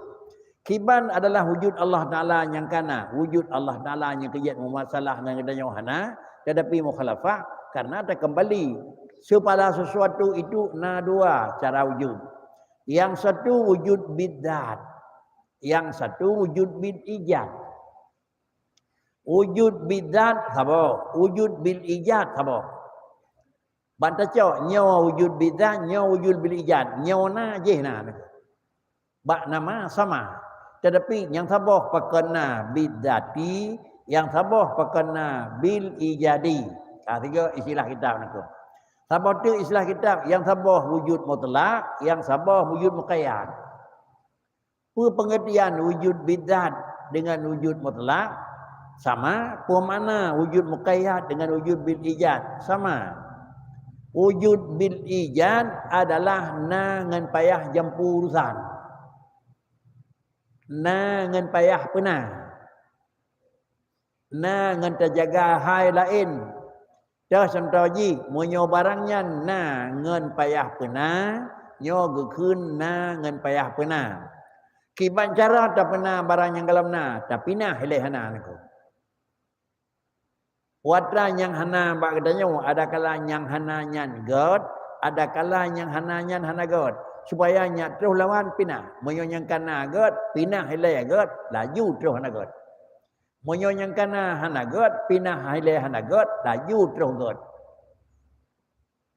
Kiban adalah wujud Allah Taala nyang kana, wujud Allah Taala nyang keujeuet meumasalah ngon geutanyoe hana, tetapi mukhalafah karena takeumbali. Segala sesuatu itu na dua cara wujud. Yang satu wujud bidzat, yang satu wujud bil ijad. Wujud bidzat saboh, wujud bil ijad saboh. Ban tacok, nyoe wujud bidzat, nyoe wujud bil ijad, nyoe na jih na. Bak nama sama. Tetapi nyang saboh pakon na bidzati, nyang saboh pakon na bil ijadi. Ha, tiga istilah kitab nangku. Saboh tu istilah kitab, nyang saboh wujud mutlak, nyang saboh wujud muqayyad. Peue peungeurtian wujud bidzat dengan wujud mutlak? Sama. Peue makna wujud muqayyad dengan wujud bil ijad? Sama. Wujud bil ijad adalah na ngon payah jampu urusan. Na ngon payah peuna. Na ngon tajaga hai laén. Toh contoh jih, meunyoe barang nyan na ngon payah peuna, nyoe geukheun na ngon payah peuna. Kiban cara tapeuna barang nyang golom na, tapinah ilée hana nangku. Watée nyang hana bak geutanyoe, adakala nyang hana nyan gét, adakala nyang hana nyan hana gét. Supaya nyak troh lawan pinah. Meunyoe nyang kana gét, pinah ilée gét, laju troh hana gét. Meunyoe nyang kana hana gét, pinah ilée hana gét, laju troh gét.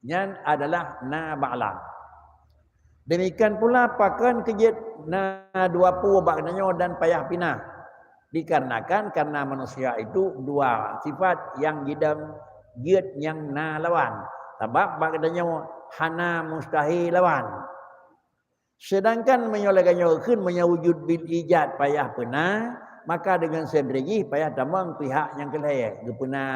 Nyan adalah na bak alam. Demikian pula pakon keujeuet na dua peue bak geutanyoe dan payah pinah. Dikarenakan karena manusia itu dua sifat nyang jidong jeuet nyang na lawan. Sabab bak geutanyoe hana mustahil lawan. Seudangkan meunyoe lagée nyoe kheun, meunyoe wujud bil ijad payah peuna, maka deungon seundiri jih payah tamong pihak nyang keu lhée geupeuna.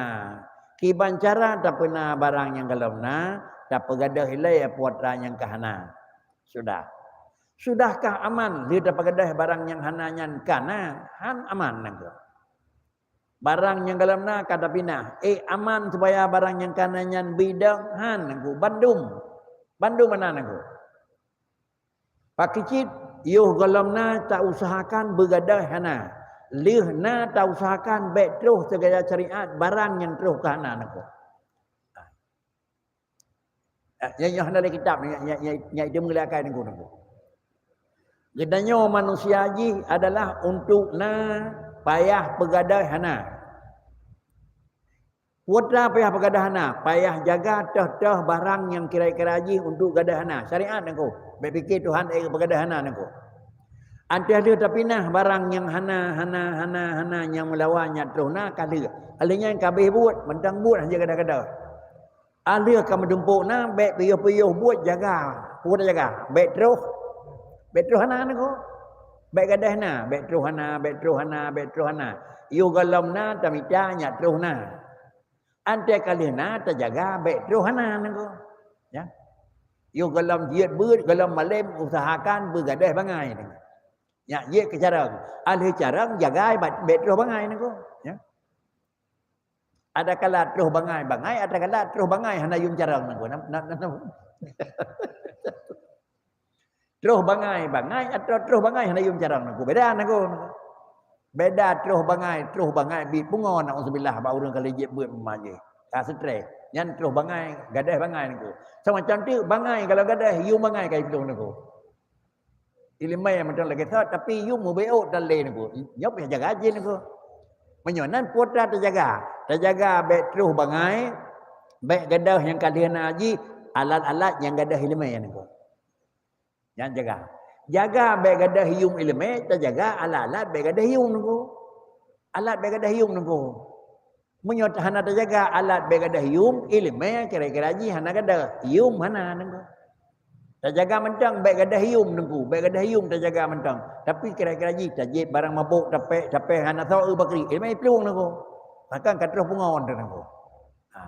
Kiban cara tapeuna barang nyang golom na, tapeugadôh ilée putra nyang ka hana. Sudah. Sudahkah aman lheueh tapeugadôh barang nyang hana nyan kana? Han aman nangku. Barang nyang golom na ka tapinah. Eh, aman supaya barang nyang kana nyan bidong? Han nangku. Bandum. Bandum hana nangku. Pakicit, yoh golom na tausahakan beugadôh hana. Lheueh na tausahakan bék troh sigaya syariat barang nyang troh ka hana nangku. Nyan, nyan hana lé kitab, nyan, nyan, nyan, nyan itu meulai akai nangku, nangku. Geutanyoe manusia jih adalah untuk na payah peugadôh hana. Putra payah peugadôh hana, payah jaga toh-toh barang nyang kira-kira jih untuk gadôh hana. Syariat nangku, bék pike Tuhan ék peugadôh hana nangku. Anteh lheueh tapinah barang nyang hana, hana, hana, hana nyang meulawan nyan troh na ka lheueh. Alheueh nyan ka abéh buet, mantong buet hana gadôh-gadôh. Alheueh ka meudumpok na, bék piôh-piôh buet jaga. Peue tajaga? Bék troh. Bék troh hana nangku. Bék gadôh na, bék troh hana, bék troh hana, bék troh hana. Yoh golom na, tamita nyak troh na. Anteh ka lheueh na tajaga bék troh hana nangku. Ya. Yoh golom jeuet beuet, golom malém usahakan beugadôh bangai nangku. Nyak jeuet keu carông. Alheueh carông jaga bék, bék troh bangai nangku. Ya. Adakala troh bangai-bangai, adakala troh bangai hana yum carông nangku. Nam, nam, nam, nam. Troh bangai-bangai atau troh bangai hana yum carông nangku. Beda nangku. Beda troh bangai, troh bangai bit pungo, naudzubillah, bak ureueng ka lé jeuet beuet meumaji. Ka stres. Nyan troh bangai, gadôh bangai nangku. Sama cantik bangai kalau gadôh, yum bangai ka iplueng nangku. Ileumé mantong lagée thot, tapi yum meubeok dan lé nangku. Nyoe pih jaga jih nangku. Meunyoe nan putra tajaga, tajaga bék troh bangai, bék gadôh nyang ka lheueh na jih, alat-alat nyang gadôh ileumé nangku. Nyan jaga. Jaga bék gadôh yum ileumé, tajaga alat-alat bék gadôh yum nangku. Alat bék gadôh yum nangku. Meunyoe hana tajaga alat bék gadôh yum, ileumé kira-kira jih hana gadôh. Yum hana nangku. Tajaga mantong bék gadôh yum nangku, bék gadôh yum tajaga mantong. Tapi kira-kira jih tajieb barang mabök, tapék, tapék hana soe bakri. Ileumé iplueng nangku. Maka ka troh pungo nangku. Ha.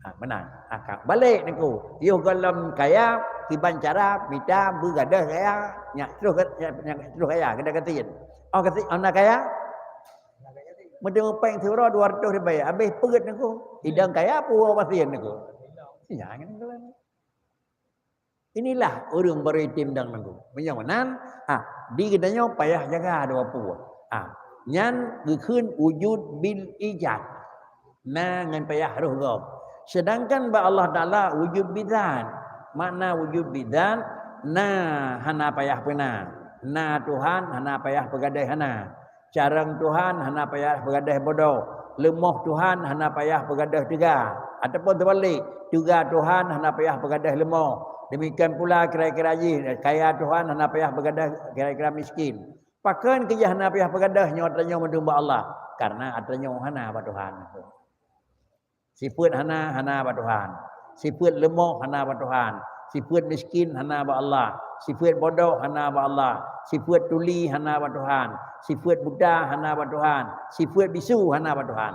Ha, meunan. Ha, ka, balek Teungku. Yoh gohlom kaya, kiban cara mita beugadôh kaya, nyak troh, nyak, nyak troh kaya, keuda gasien. Oh, gasien, oh, na kaya? Meuteumé péng siuroe dua ratus ribèe, habéh peuet Teungku. Idang kaya peue gasien Teungku. Nya, nyan. Inilah ureuëng barô item dang Teungku. Meunyoe meunan, ha, di geutanyoe payah jaga dua peue. Ha, nyan geukheun wujud bil ijad. Na ngon payah roh gob. Sedangkan bak Allah Taala wujud bidzat. Makna wujud bidzat, na hana payah peuna. Na Tuhan hana payah peugadôh hana. Carông Tuhan hana payah peugadôh bodoh, leumoh Tuhan hana payah peugadôh teuga. Ataupun teubalek, teuga Tuhan hana payah peugadôh leumoh. Demikian pula kira-kira jih, kaya Tuhan hana payah peugadôh kira-kira miskin. Pakon keujih hana payah peugadôh nyoe atra nyoe mandum bak Allah? Karena atra nyoe hana bak Tuhan. Sifeuet hana, hana bak Tuhan. Sifeuet leumoh hana bak Tuhan. Sifeuet miskin hana bak Allah. Sifeuet bodoh hana bak Allah. Sifeuet tuli hana bak Tuhan. Sifeuet buta hana bak Tuhan. Sifeuet bisu hana bak Tuhan.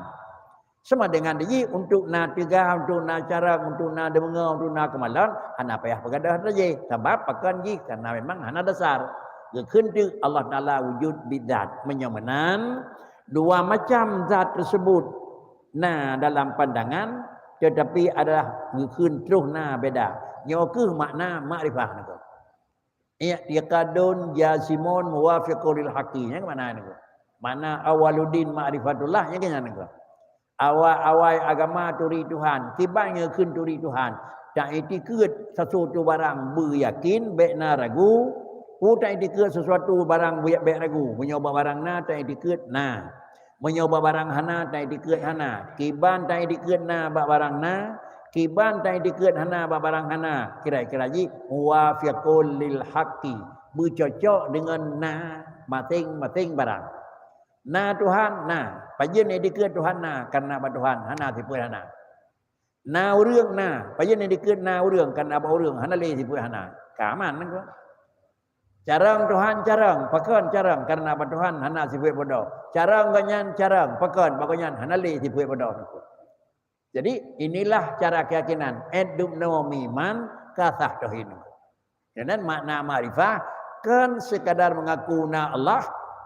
Sama dengan jih, untuk na teuga, untuk na carông, untuk na deungoe, untuk na keumalon, hana payah peugadôh atra jih. Sabab pakon jih? Karena memang hana dasar. Geukheun teuk Allah Taala wujud bidzat. Meunyoe meunan, dua macam zat tersebut na dalam pandangan, tetapi adalah geukheun troh na beda. Nyoe kheueh makna makrifah Teungku. I'tiqadun jazimun muwafiqun lil haqqi. Nyan makna Teungku. Makna awwaluddin ma'rifatullah, nyan keuh nyan Teungku. Awai-awai agama turi Tuhan, kiban geukheun turi Tuhan. Taiktikeuet sesuatu barang beuyakin, bék na ragu. Peue taiktikeuet sesuatu barang beu-, bék ragu. Meunyoe bak barang na, taiktikeuet na. Meunyoe bak barang hana, taiktikeuet hana. Kiban taiktikeuet na bak barang na, kiban taiktikeuet hana bak barang hana. Kira-kira jih muwafiqul lil haqqi, beucocok deungon na maséng-maséng barang. Na Tuhan, na. Pajan iktikeuet Tuhan na, karena bak Tuhan hana sifeuet hana. Na ureuëng, na. Pajan iktikeuet na ureuëng, karena bak ureuëng hana lé sifeuet hana. Ka aman Teungku. Carông Tuhan carông, pakon carông, karena bak Tuhan hana sifeuet bodoh. Carông gobnyan carông, pakon, bak gobnyan hana lé sifeuet bodoh Teungku. Jadi, inilah cara keyakinan. Ét dum noe meuiman, ka sah tauhid. Nyan makna makrifah, kon sekadar mengaku na Allah,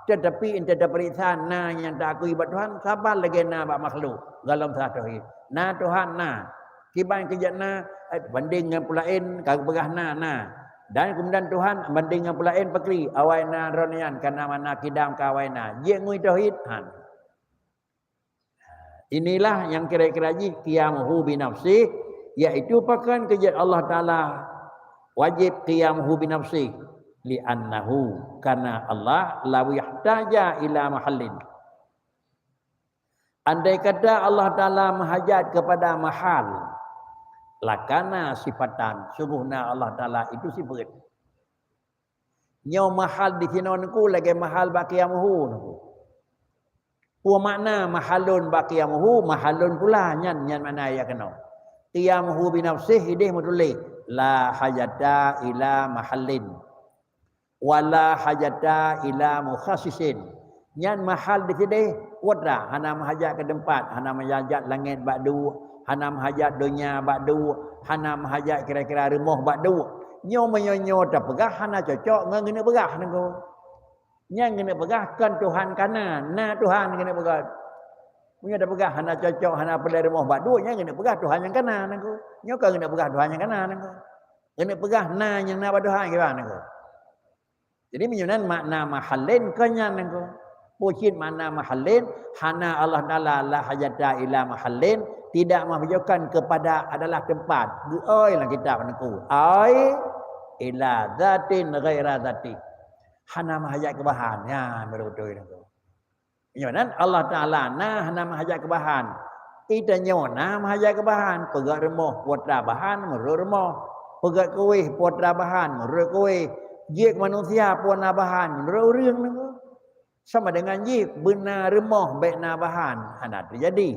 tetapi ente taperiksa na nyang taakui bak Tuhan, saban lagée na bak makhluk, gohlom sah tauhid. Na Tuhan na. Kiban keujeuet na, eh, banding ngon peue laén, ka geupeugah na, na. Dan keumudian Tuhan banding ngon peue laén pakri, awai na droeneuh nyan, kana mana kidam ka awai na. Jeuet ngui tauhid, han. Inilah nyang kira-kira jih qiyamuhu binafsih, yaitu pakon keujeuet Allah Taala wajéb qiyamuhu binafsih, li'annahu, karena Allah la yahtaja ila mahallin. Andai kata Allah Taala meuhajat kepada mahal, lakana sifatan, sungguhna Allah Taala itu sifeuet. Nyoe mahal di sinoe Teungku lagée mahal bak qiyamuhu Teungku. Peue makna mahalun bak qiyamuhu, mahalun pula nyan, nyan makna ya keunoe. Qiyamuhu binafsih ideh meutuléh, la hajata ila mahallin, wala hajata ila mukhassisin. Nyan mahal di sideh, watra, hana meuhajat keu teumpat, hana meuhajat langét bak duek, hana meuhajat donya bak duek, hana meuhajat kira-kira rumoh bak duek. Nyoe meunyoe nyoe tapeugah hana cocok ngon geuneuk peugah Teungku. Nyan geuneuk peugah kon Tuhan kana, na Tuhan geuneuk peugah. Meunyoe tapeugah hana cocok, hana peureulée rumoh bak duek, nyan geuneuk peugah Tuhan nyang kana Teungku. Nyoe kon geuneuk peugah Tuhan nyang kana Teungku. Geuneuk peugah na nyang na bak Tuhan kiban Teungku. Jadi meunyoe nyan makna mahallin kon nyan Teungku. Peue cit makna mahallin? Hana Allah Taala la hajata ila mahallin, tidak membutuhkan kepada adalah tempat. Geuoi lam kitab Teungku. Ai ila zatin ghaira zati. Hana meuhajat keu bahan. Nyan baru beutôi Teungku. Nyoe nan Allah Taala na hana meuhajat keu bahan. Geutanyoe na meuhajat keu bahan, peugét rumoh peue atra bahan meunurot rumoh, peugét kuéh peue atra bahan meunurot kuéh, jeuet keu manusia peue na bahan meunurot ureuëng Teungku. Sama dengan jih beuna rumoh bék na bahan, hana teujadi.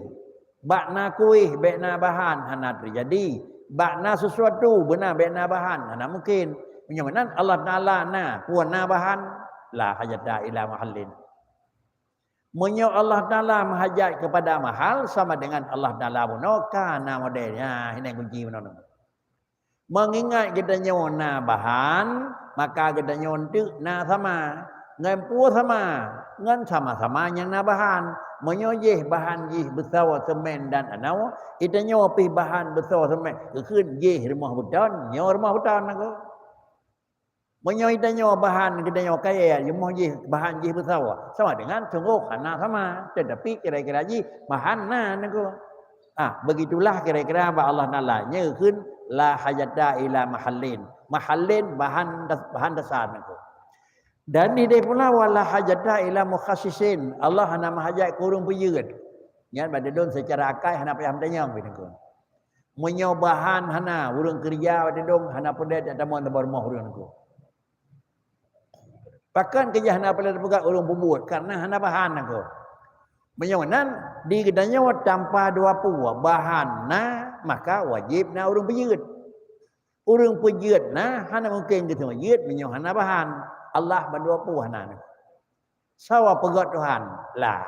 Bak na kuéh bék na bahan, hana teujadi. Bak na sesuatu beuna bék na bahan, hana mungken. Meunyoe nan Allah Taala na peue na bahan, la hajata ila mahallin. Meunyoe Allah Taala meuhajat keupada mahal, sama dengan Allah Taala bunoe ka na model. Nyan, ini kunci bunoe. Meungingat geutanyoe na bahan, maka geutanyoe teuk na sama. Ngon peue sama? Ngon sama-sama nyang na bahan. Meunyoe jih bahan jih beusoe semen dan anoe, geutanyoe pih bahan beusoe semen, geukheun jih rumoh beuton, nyoe rumoh beuton lagoe. Meunyoe geutanyoe bahan geutanyoe kayèe, rumoh jih bahan jih beusoe, sama dengan sunggoh hana sama, teutapi kira-kira jih bahan na lagoe. Ah, begitulah kira-kira bak Allah Taala. Nyan geukheun la hajata ila mahallin. Mahallin bahan das-, bahan dasar lagoe. Dan ideh pula wala hajata ila mukhassisin. Allah hana meuhajat keu ureueng peujeuet. Nyan bak ulôn secara akai hana payah meutanyong pih lagoe. Meunyoe bahan hana, ureueng keureuja bak ulôn hana peureulèe tatamong saboh rumoh ureueng lagoe. Pakon keujih hana peureulèe tapeugah ureueng peubuet, karena hana bahan lagoe. Meunyoe nan, di geutanyoe tanpa dua peue, bahan na, maka wajéb na ureueng peujeuet. Ureueng peujeuet na, hana mungken geuteumé jeuet meunyoe hana bahan. Allah ban dua peue hana. Sawa peugöt Tuhan, la.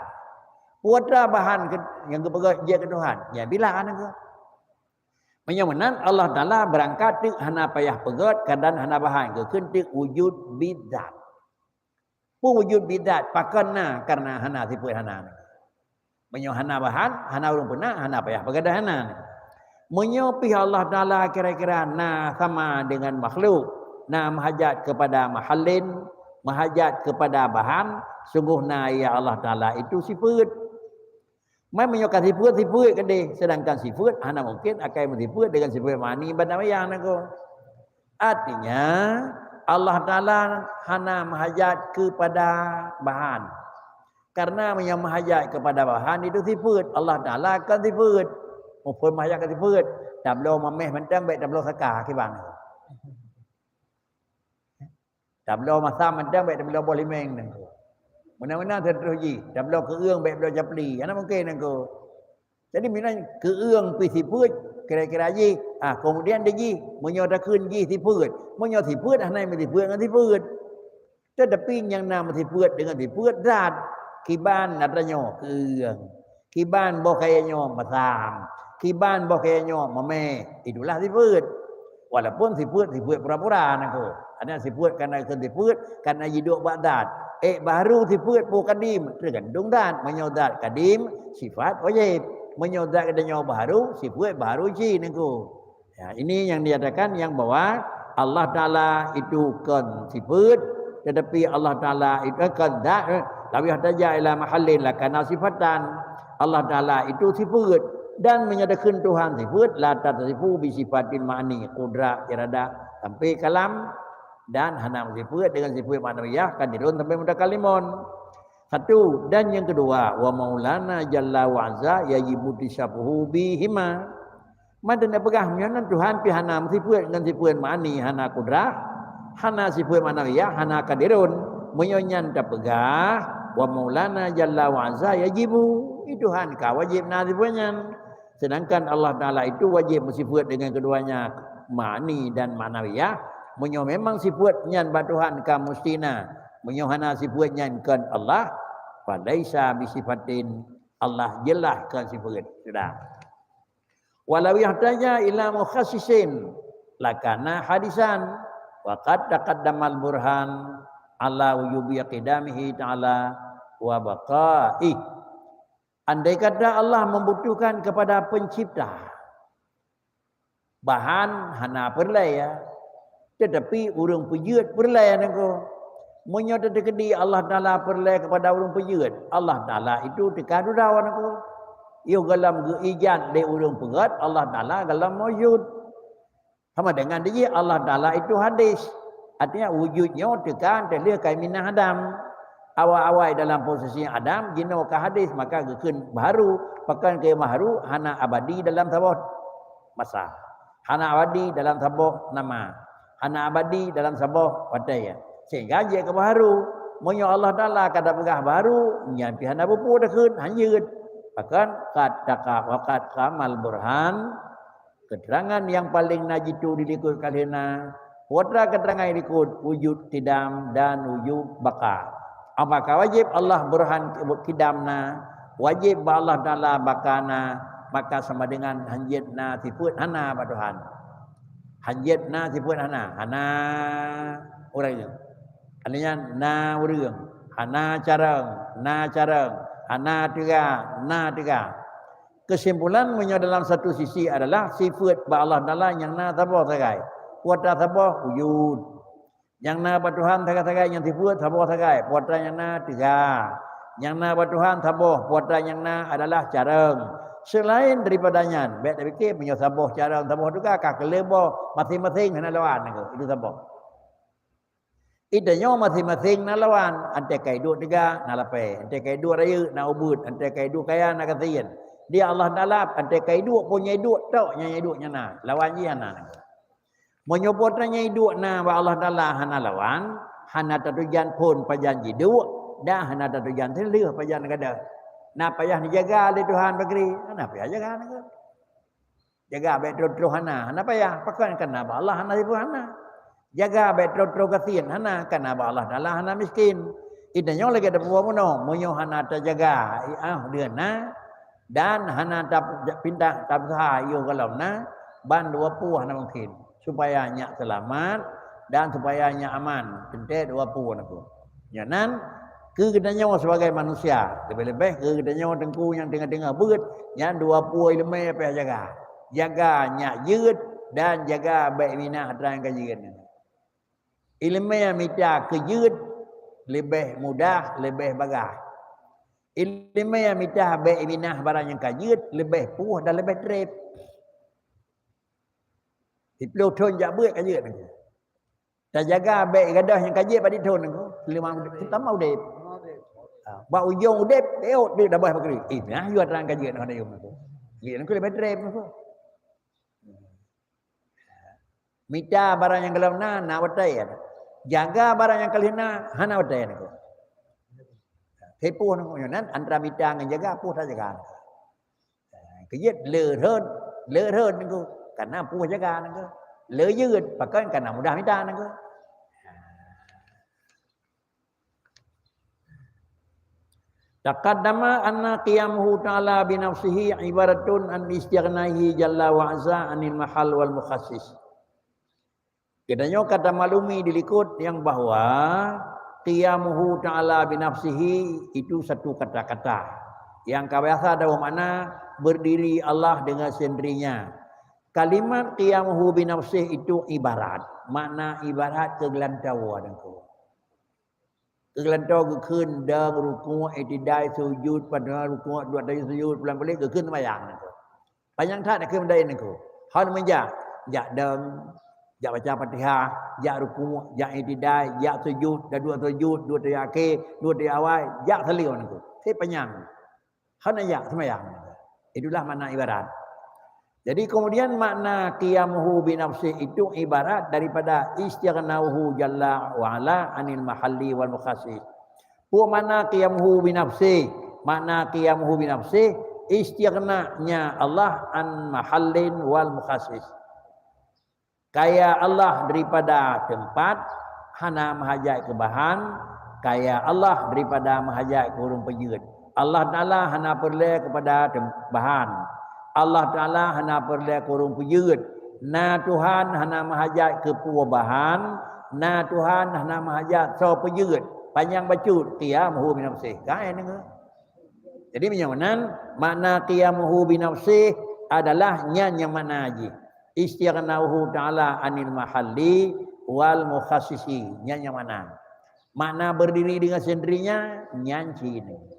Peue atra bahan keu, nyang geupeugöt jeuet keu Tuhan, nyan bila lagoe. Meunyoe meunan, Allah Taala beurangkat teuk hana payah peugöt, kadang hana bahan, geukheun teuk wujud bidzat. Peue wujud bidzat, pakon na, karena hana sifeuet hana. Meunyoe hana bahan, hana ureueng peuna, hana payah peugah hana. Meunyoe pih Allah Taala kira-kira na sama dengan makhluk, na meuhajat keupada mahallin, meuhajat keupada bahan, sunggoh na ya Allah Taala itu sifeuet. Man meunyoe ka sifeuet, sifeuet keudeh, sedangkan sifeuet hana mungken akai meusifeuet dengan sifeuet ma'ani ban ma'nawiyah lagoe. Artinya, Allah Taala hana meuhajat keupada bahan. Karena meunyoe meuhajat keupada bahan itu sifeuet, Allah Taala kon sifeuet. Muphom meuhajat keu sifeuet. Tabloe mamèh mantong bèk tabloe saka kiban. Tabloe masam mantong bèk tabloe boh limeng lagoe. Meunan-meunan seuterus jih, tabloe keueung bèk bloe capli, hana mungken lagoe. Jadi meunan keueung pih sifeuet, kira-kira jih, ah, kemudian di jih, meunyoe takheun jih sifeuet, meunyoe sifeuet hana meusifeuet ngon sifeuet. Teutapi nyang na meusifeuet deungon sifeuet zat, kiban atra nyoe keueung. Kiban boh kayèe nyoe masam, kiban boh kayèe nyoe mamèh, itulah sifeuet. Walaupun sifeuet, sifeuet pura-pura lagoe. Ada sifeuet kana keu sifeuet, kana jiduek bak zat. Eh, baharu sifeuet peue kadim, teugantung zat. Meunyoe zat kadim, sifat wajéb. Meunyoe zat geutanyoe baharu, sifeuet baharu cit lagoe. Ya, ini yang dinyatakan yang bahwa Allah Taala itu kon sifeuet, tetapi Allah Taala itu, eh, kon zat, eh, law ihtaja ila mahallin lakana sifatan. Allah Taala itu sifeuet, dan meunyoe takheun Tuhan sifeuet, la tattasifu bi sifatil ma'ani, qudrat, iradah, sampai kalam, dan hana sifeuet dengan sifeuet ma'nawiyah, qadirun sampai mutakallimun. Satu, dan yang kedua, wa maulana jalla wa azza yajibu ittisafuhu bihima. Mantong tapeugah, meunyoe nan Tuhan pih hana meusifeuet ngon sifeuet ma'ani, hana kudrah, hana sifeuet ma'nawiyah, hana qadirun. Meunyoe nyan tapeugah, wa maulana jalla wa azza yajibu, i Tuhan ka wajéb na sifeuet nyan. Sedangkan Allah Taala itu wajéb meusifeuet dengan keduanya, ma'ani dan ma'nawiyah. Meunyoe memang sifeuet nyan bak Tuhan ka musti na, meunyoe hana sifeuet nyan kon Allah, falaisa bisifatin, Allah jeulaih kon sifeuet. Sudah. Walau ihtaja ila mukhassisin lakana hadisan, wa qad taqaddamal burhan ala wujubi qidamihi ta'ala wa baqaih. Andai kata Allah membutuhkan kepada pencipta, bahan hana peureulèe, ya. Tetapi ureueng peujeuet peureulèe, Teungku. Meunyoe teukeudi Allah Taala peureulèe kepada ureueng peujeuet, Allah Taala itu teuka dudoe, Teungku. Yoh gohlom geuijat lé ureueng peugöt, Allah Taala gohlom maujud. Sama dengan dijih Allah Taala itu hadis. Artinya wujud nyoe teuka teuh lheueh keuminah Adam. Awai-awai dalam posisi Adam, jinoe ka hadis, maka geukheun baharu, pakon keu baharu hana abadi dalam saboh masa. Hana abadi dalam saboh nama. Hana abadi dalam saboh watèe. Sehingga jeuet keu baharu. Meunyoe Allah Taala ka tapeugah baharu, nyan pih hana peue-peue takheun, hanjeuet. Pakon qad taqa-, wa qad qamal burhan, keuterangan nyang paleng na jitu di likot ka lheueh na. Peue atra keuterangan di likot, wujud qidam dan wujud baqa. Apakah wajéb Allah burhan qidam na, wajéb bak Allah Taala baka na, maka sama dengan hanjeuet na sifeuet hana bak Tuhan. Hanjeuet na sifeuet hana, hana ureuëng. Artinya na ureuëng, hana carông, na carông, hana teuga, na teuga. Kesimpulan, meunyoe dalam satu sisi adalah sifeuet bak Allah Taala nyang na saboh sagai. Peue atra saboh? Wujud. Nyang na bak Tuhan sagai-sagai nyang sifeuet saboh sagai, peue atra nyang na teuga. Nyang na bak Tuhan saboh, peue atra nyang na adalah carông. Selain daripada nyan, bék tapike meunyoe saboh carông, saboh teuga, ka keuleubah, maséng-maséng hana lawan, itu saboh. Di tanyoe maséng-maséng na lawan, 'oh teuka iduek teuga, na lapée, 'oh teuka iduek rayeuk, na ubit, 'oh teuka iduek kaya, na gasien. Di Allah Taala, 'oh teuka iduek phon nyang iduek tok, nyang iduek nyan na, lawan jih hana. Meunyoe peue atra nyang iduek na bak Allah Taala hana lawan, hana tatujan phon pajan jiduek, dan hana tatujan seuleuh pajan gadôh. Na payah neujaga lé Tuhan bak keudéh, hana payah jaga na. Jaga bék troh-troh hana, hana payah. Pakon? Kareuna bak Allah hana sifeuet hana. Jaga bék troh-troh gasien hana, kareuna bak Allah Taala hana miskin. Di tanyoe lagée tapeubuet bunoe, meunyoe hana tajaga, i ah, deuh na, dan hana tapinta tapeusaha yoh gohlom na, ban dua peue hana mungken. Supaya nyak seulamat dan supaya nyak aman, teuntée dua peue na. Nyan nan, keu geutanyoe sibagai manusia, leubeh-leubeh keu geutanyoe teungku nyang teungoh-teungoh beuet, nyan dua peue iéleumé payah jaga. Jaga nyak jeuet dan jaga bék minah atra nyang ka jeuet. Iéleumé mita keu jeuet leubeh mudah, leubeh bagaih. Iéleumé mita bék minah barang nyang ka jeuet leubeh puih dan leubeh treb. Siplôh thon jak beuet ka jeuet nangku. Tajaga bék gadôh nyang ka jeuet bak dithon nangku, seulama udeb. Ha, bak ujong udeb, éot deuh dabah bak keudéh. Eh, nah, yue atra nyang ka jeuet nangku, nangku. Jeuet nangku leubeh treb nangku. Mita barang nyang gohlom na, na watée. Jaga barang nyang ka lheueh na, hana watée nangku. Sipuih nangku nyoe nan, antara mita ngon jaga, puih tajaga. Keu jeuet le rhot, le rhot nangku, kareuna puih jaga nangku. Le jeuet, pakon? Kareuna mudah mita nangku. Taqaddama anna qiyamuhu ta'ala bi nafsihi ibaratun an istighnaihi jalla wa azza anil mahal wal mukhassis. Geutanyoe ka tamaklumi di likot nyang bahwa qiyamuhu ta'ala bi nafsihi itu satu kata-kata nyang ka biasa dawa makna berdiri Allah dengan sendirinya. Kalimat qiyamuhu bi nafsihi itu ibarat, makna ibarat keu geulantoe nangku. Keu geulantoe geukheun dong, rukuk, i'tidai, sujud, padahai rukuk, dua tayun sujud, pulang balik geukheun seumayang nangku. Panyang that geukheun dong nangku. Hana meujak, jak dong, jak baca Fatihah, jak rukuk, jak i'tidai, jak sujud, dan dua sujud, dua tayun akhé, dua tayun awai, jak saleuem nangku. Sipanyang. Hana jak seumayang. Itulah makna ibarat. Jadi kemudian makna qiyamuhu bi nafsih itu ibarat daripada istighnauhu jalla wa ala anil mahalli wal mukhassis. Peue makna qiyamuhu bi nafsih? Makna qiyamuhu bi nafsih, istighnanya Allah an mahallin wal mukhassis. Kaya Allah daripada teumpat, hana meuhajat keu bahan, kaya Allah daripada meuhajat keu ureuëng peujeuet. Allah Taala hana peureulée keupada tem-, bahan. Allah Taala hana peureulée keu ureuëng peujeuet. Na Tuhan hana meuhajat keu peue bahan, na Tuhan hana meuhajat soe peujeuet. Panyang bacut, qiyamuhu bi nafsih. Ka, eh, deungoe. Jadi, meunyoe meunan, makna qiyamuhu bi nafsih adalah nyan nyang makna jih. Istighnauhu ta'ala anil mahalli wal mukhassisi. Nyan nyang makna. Makna berdiri dengan sendirinya, nyan cit nangku.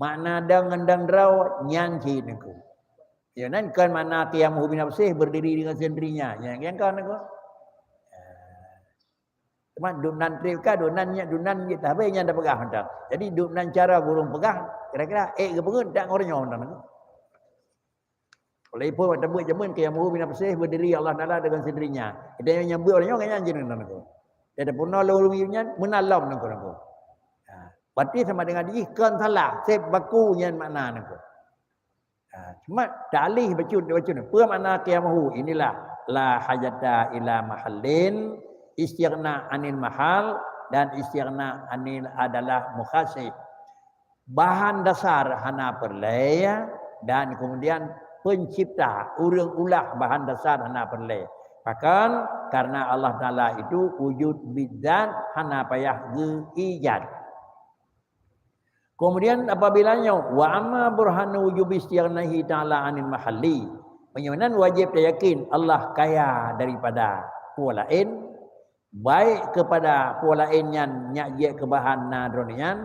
Makna dong ngon dong droe, nyan cit nangku. Ya, nan kon makna qiyamuhu bi nafsih, berdiri dengan sendirinya. Nyan, nyan kon nangku. Teuma dum nan treb ka, dum nan nyak, dum nan nyak, tapi nyan tapeugah mantong. Jadi dum nan cara gurung peugah, kira-kira ék geupeungeut tak ngon nyoe mantong. Oleh pun watée buet jameun qiyamuhu bi nafsih, berdiri Allah Taala dengan sendirinya. Kita nyang buet nyoe nyan jeuet nangku. Jadi puna lom nyan meunan lom nangku, nangku. Ha, berarti sama dengan jih kon salah, seb baku nyan makna nangku. Ha, cuma talih bacut, bacut. Peue makna qiyamuhu? Inilah la hajata ila mahallin, istighna anil mahal, Dan istighna anil adalah mukhassih. Bahan dasar hana peureulée, dan kemudian pencipta, ureuëng ulah bahan dasar hana peureulée. Pakon? Karena Allah Taala itu wujud bidzat, hana payah geuijad. Kemudian apabila nyoe, wa amma burhanu wujubi istighnaihi ta'ala anil mahalli. Meunyoe nan wajib tayakin Allah kaya daripada peue laén, baik kepada peue laén nyan nyak jeuet keu bahan na droeneuh nyan,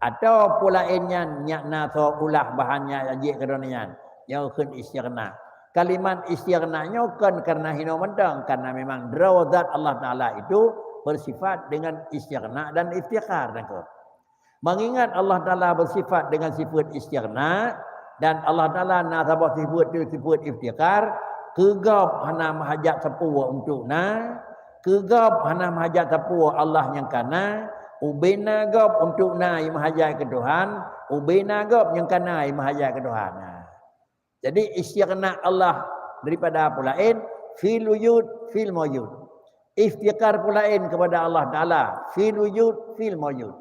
atau peue laén nyan nyak na soe ulah bahan nyak jeuet keu droeneuh nyan. Nyoe kheun istighna. Kalimat istighna nyoe kon karena hinoe mantong, karena memang droe zat Allah Taala itu bersifat dengan istighna dan iftikhar, nangko. Mengingat Allah Taala bersifat dengan sifat istighna, dan Allah Taala na saboh sifat tu sifat iftikhar, keu gob hana meuhajat sapeue untuk na, keu gob hana meuhajat sapeue Allah nyang ka na, ubena gob untuk na nyang meuhajat keu Tuhan, ubena gob nyang ka na nyang meuhajat keu Tuhan. Nah. Jadi istighna Allah daripada peue laén, fil wujud, fil maujud. Iftikhar peue laén kepada Allah Taala, fil wujud, fil maujud.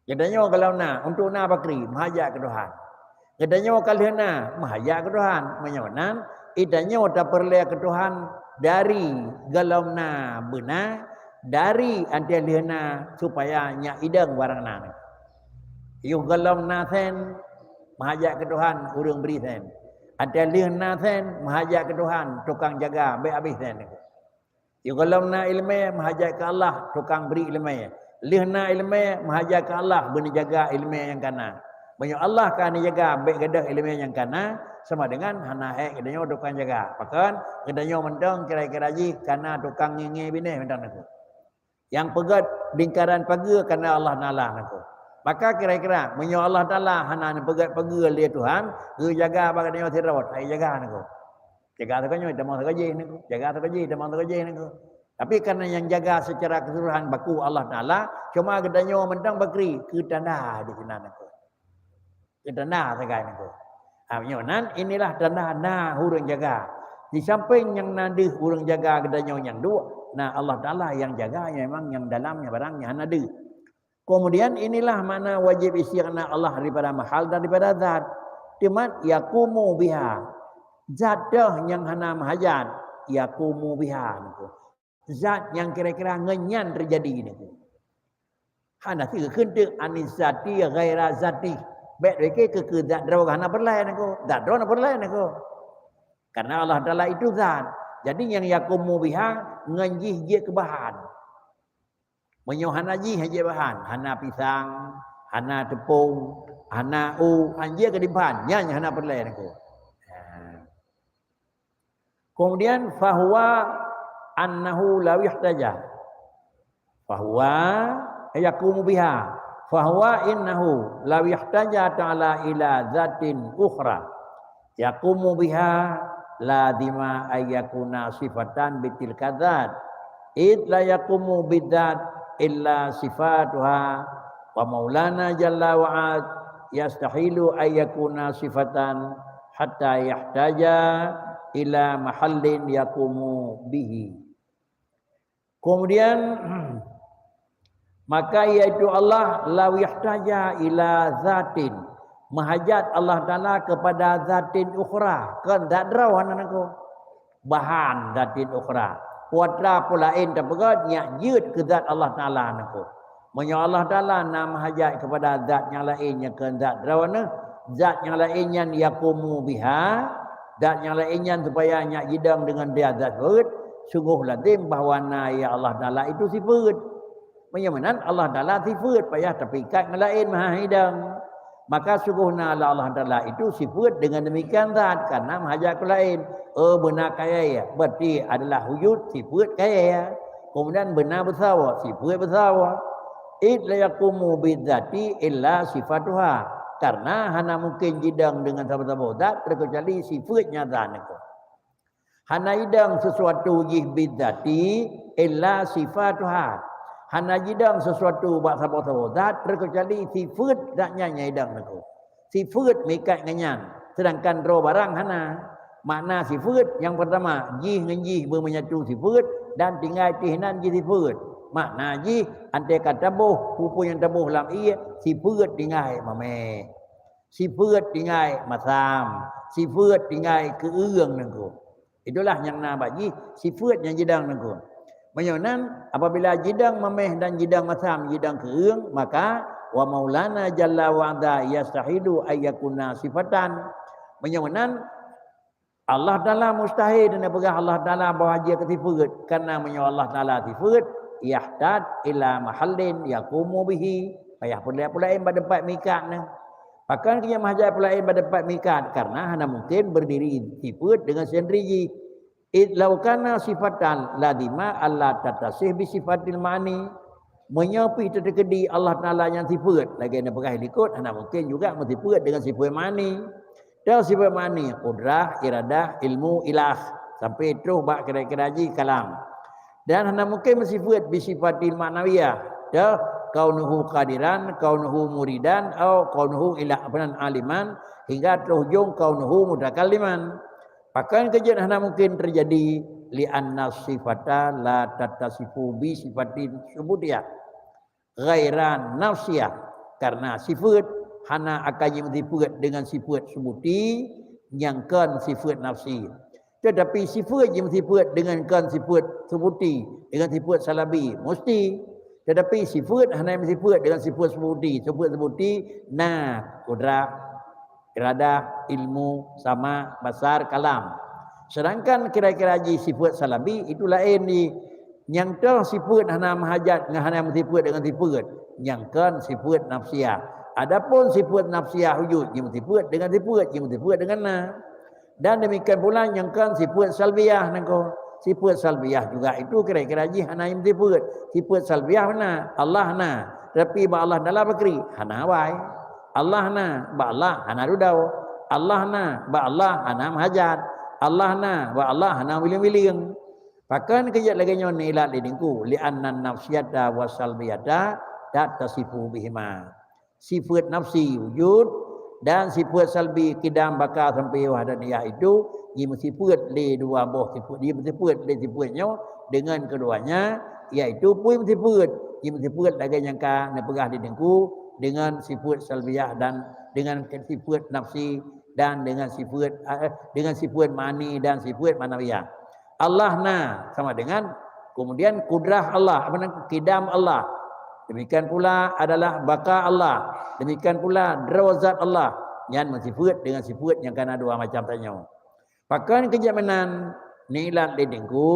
Geutanyoe gohlom na, untuk na pakri, meuhajat keu Tuhan. Geutanyoe ka lheueh na, meuhajat keu Tuhan. Meunyoe nan, geutanyoe tapeureulée keu Tuhan dari gohlom na beuna, dari anté lheueh na supaya nyak idong barang na. Yoh gohlom na sen, meuhajat keu Tuhan, ureuëng bri sen. Anté lheueh na sen, meuhajat keu Tuhan, tukang jaga, bék habéh sen. Yoh gohlom na iéleumé, meuhajat keu Allah, tukang bri iéleumé. Lheueh na iéleumé, meuhajat keu Allah, beuneujaga iéleumé nyang ka na. Meunyoe Allah ka neujaga bék gadôh iéleumé nyang ka na, sama dengan hana hék geutanyoe tukang jaga. Pakon? Geutanyoe mantong kira-kira jih ka na tukang ngé-ngé binéh mantong nangko. Nyang peugét lingkaran pageue ka na Allah Taala nangko. Maka kira-kira meunyoe Allah Taala hana neupeugét pageue lé Tuhan, geujaga bak geutanyoe sidroe, hai jaga nangko. Jaga sagoe tamong sagoe jih nangko. Jaga sagoe jih tamong sagoe jih nangko. Tapi karena nyang jaga secara keseluruhan baku Allah Taala, cuma geutanyoe mantong bakri keu tanda di sinan nangko. Keu tanda sagai nangko. Ha, meunyoe nan inilah tanda na ureuëng jaga. Di samping nyang na deuh ureuëng jaga geutanyoe nyang duek, na Allah Taala nyang jaga nyang memang nyang dalam nyang barang nyang hana deuh. Kemudian inilah makna wajib istighna Allah daripada mahal dan daripada zat. Teuma yaqumu biha. Zat toh nyang hana meuhajat, yaqumu biha nangko. Zat nyang kira-kira ngon nyan teujadi nangko. Hana sikheun teuk anis zati ghaira zati. Bék dikeu keu zat droe hana peureulée nangko. Zat droe hana peureulée nangko. Karena Allah Taala itu zat. Jadi nyang yaqumu biha ngon jih jeuet keu bahan. Meunyoe hana jih, hana jeuet bahan, hana pisang, hana teupông, hana u, hana jeuet keu dibahan, nyan hana peureulée nangko. Ha. Kemudian, fahuwa annahu law ihtaja. Fahuwa yaqumu biha. Fahuwa innahu law ihtaja ta'ala ila zatin ukhra. Yaqumu biha lazima ay yakuna sifatan bitilka zat. Id la yaqumu bidzat illa sifatuha. Wa maulana jalla wa az yastahilu ay yakuna sifatan hatta yahtaja ila mahallin yaqumu bihi. Kemudian, maka yaitu Allah law yahtaja ila zatin, meuhajat Allah Taala kepada zatin ukhra, kon zat droe hana nangko. Bahan zatin ukhra. Kuatra peue laén tapeugét nyak jeuet keu zat Allah Taala nangko. Meunyoe Allah Taala na meuhajat kepada zat nyang laén nyang kon zat droeneuh, zat nyang laén nyan yaqumu biha, zat nyang laén nyan supaya nyak jidong deungon dia zat sifeuet, sunggoh lazem bahwa na ya Allah Taala itu sifeuet. Meunyoe meunan Allah Taala sifeuet payah tapeuikat ngon laén meuhai idong. Maka sunggoh na Allah Taala itu sifeuet deungon demikian zat, karena meuhajat keu laén. Oh, beuna kayée, berarti adalah wujud sifeuet kayée. Kemudian beuna beusawa, sifeuet beusawa. Id la yaqumu bidzati illa sifatuha. Karena hana mungkin jidong deungon saboh-saboh zat, terkecuali sifeuet nyang zat nangko. Hana idong sesuatu jih bidzati illa sifatuha. Hana jidong sesuatu bak saboh-saboh zat, terkecuali sifeuet zat nyan nyang idong nangko. Sifeuet meuikat ngon nyan, sedangkan droe barang hana. Makna sifeuet nyang peurtama, jih ngon jih beumeunyatu sifeuet dan tinggai teuh nan jih sifeuet. Makna jih, anté ka taboh, peue-peue nyang taboh lam ié, sifeuet tinggai mamèh, sifeuet tinggai masam, sifeuet tinggai keueung nangku. Itulah nyang na bak jih sifeuet nyang jidong nangku. Meunyoe nan, apabila jidong mamèh dan jidong masam, jidong keueung, maka wa maulana jalla wa ala yastahilu ayyakuna sifatan. Meunyoe nan, Allah Taala mustahil dan peugah Allah Taala bahwa jeuet keu sifeuet. Karena meunyoe Allah Taala sifeuet, yahtad ila mahallin yaqumu bihi. Payah peureulèe peulaén bak teumpat mikat nyan. Pakon keu nyang meuhajat peulaén bak teumpat mikat? Karena hana mungkin berdiri sifeuet dengan sendiri jih. Id laukana sifatan lazima Allah tatasih bi sifatil ma'ani. Meunyoe pih teukeudi Allah Taala nyang sifeuet, lagèe na peugah likot, hana mungkin juga meusifeuet dengan sifeuet ma'ani. Teuh sifeuet ma'ani, qudrah, iradah, ilmu, ilah, sampai troh bak kira-kira jih kalam. Dan hana mungkin meusifeuet bi sifatil ma'nawiyah. Teuh kaunuhu qadiran, kaunuhu muridan, au kaunuhu ila, apa nan, aliman, hingga troh ujong kaunuhu mutakalliman. Pakon keu jeuet hana mungkin teujadi, li anna sifata la tattasifu bi sifatin subutiyah ghaira nafsiyah, karena sifeuet hana akan jimeusifeuet dengan sifeuet subuti nyang kon sifeuet nafsi. Tetapi sifeuet jimeusifeuet dengan kon sifeuet subuti, dengan sifeuet salabi, musti. Tetapi sifeuet hana jimeusifeuet dengan sifeuet subuti. Sifeuet subuti na kudrah, iradah, ilmu, sama, basar, kalam. Sedangkan kira-kira jih sifeuet salabi itu laén jih. Nyang teuh sifeuet hana meuhajat ngon hana meusifeuet dengan sifeuet. Nyang kon sifeuet nafsiah. Adapun sifeuet nafsiah wujud, jimeusifeuet dengan sifeuet, jimeusifeuet dengan na. Dan demikian pula nyang kon sifeuet salbiah nangko. Sifeuet salbiah juga itu kira-kira jih hana jimeusifeuet. Sifeuet salbiah na, Allah na. Tapi bak Allah Taala bakri, hana awai. Allah na, bak Allah hana dudoe. Allah na, bak Allah hana meuhajat. Allah na, bak Allah hana wileueng-wileueng. Pakon keu jeuet lagèe nyoe neuilat lé Teungku, li anna nafsiyata wa salbiyata tattasifu bihima. Sifeuet nafsi wujud dan sifeuet salbi qidam, baqa, sampai wahdaniyah itu jimeusifeuet lé dua boh sifeuet, jimeusifeuet lé sifeuet nyoe dengan keduanya, yaitu peue meusifeuet, jimeusifeuet lagèe nyang ka neupeugah di Teungku dengan sifeuet salbiyah dan dengan sifeuet nafsi dan dengan sifeuet, eh, dengan sifeuet ma'ani dan sifeuet ma'nawiyah. Allah na sama dengan kemudian kudrah Allah, apa nama, qidam Allah. Demikian pula adalah baqa Allah. Demikian pula droe zat Allah. Nyan meusifeuet dengan sifeuet nyang ka na dua macam tanyoe. Pakon keu jeuet meunan, neuilat lé Teungku,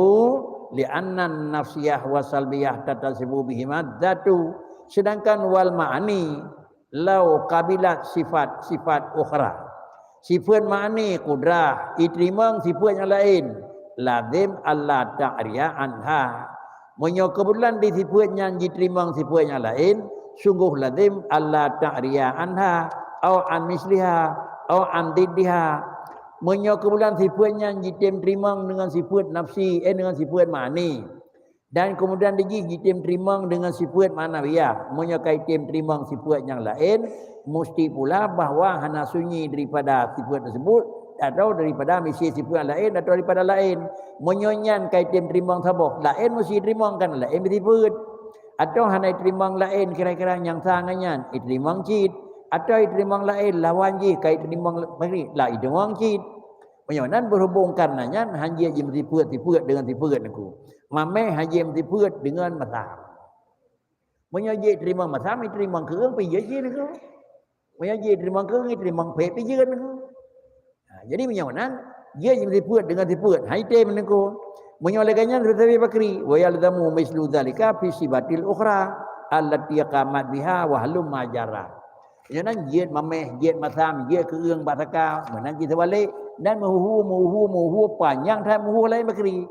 li anna nafsiyah wa salbiyah tattasifu bihima dzatu. Sedangkan wal ma'ani lau qabilat sifat, sifat ukhra. Sifeuet ma'ani kudrah, jiteurimong sifeuet nyang laén, lazim alla ta'riya anha. Meunyoe keubeutulan di sifeuet nyan jiteurimong sifeuet nyang laén, sunggoh lazim alla ta'riya anha, au an misliha, au an diddiha. Meunyoe keubeutulan sifeuet nyan jitem teurimong deungon sifeuet nafsi, eh, deungon sifeuet ma'ani. Dan keumudian dijih jitem teurimong deungon sifeuet ma'nawiyah. Meunyoe ka jitem teurimong sifeuet nyang laén, musti pula bahwa hana sunyi daripada sifeuet teusebut, atau daripada miseue sifeuet nyang laén, atau daripada laén. Meunyoe nyan ka jitem teurimong saboh, laén musti jiteurimong, kan laén beusifeuet. Atau hana jiteurimong laén kira-kira nyang sa ngon nyan, jiteurimong cit. Atau jiteurimong laén lawan jih ka jiteurimong, la jiteurimong cit. Meunyoe nan, berhubung karena nyan, han jeuet jimeusifeuet sifeuet deungon sifeuet nangku. Mamèh han jeuet meusifeuet deungon masam. Meunyoe jeuet teurimong masam, jiteurimong keueung pih jeuet jih nangku. Meunyoe jeuet teurimong keueung, jiteurimong phét pih jeuet nangku. Ha, jadi meunyoe nan, jeuet jimeusifeuet deungon sifeuet, han jitem nangku. Meunyoe lagèe nyan, teutabih bakri, wa yalzamu mislu dzalika fi sifatil ukhra allati qamat biha wa halumma jarra. Nyan nan jeuet mamèh, jeuet masam, jeuet keueung bak saka, meunan cit seubalek, dan meuhu, meuhu, meuhu, panyang that meuhu laén bakri.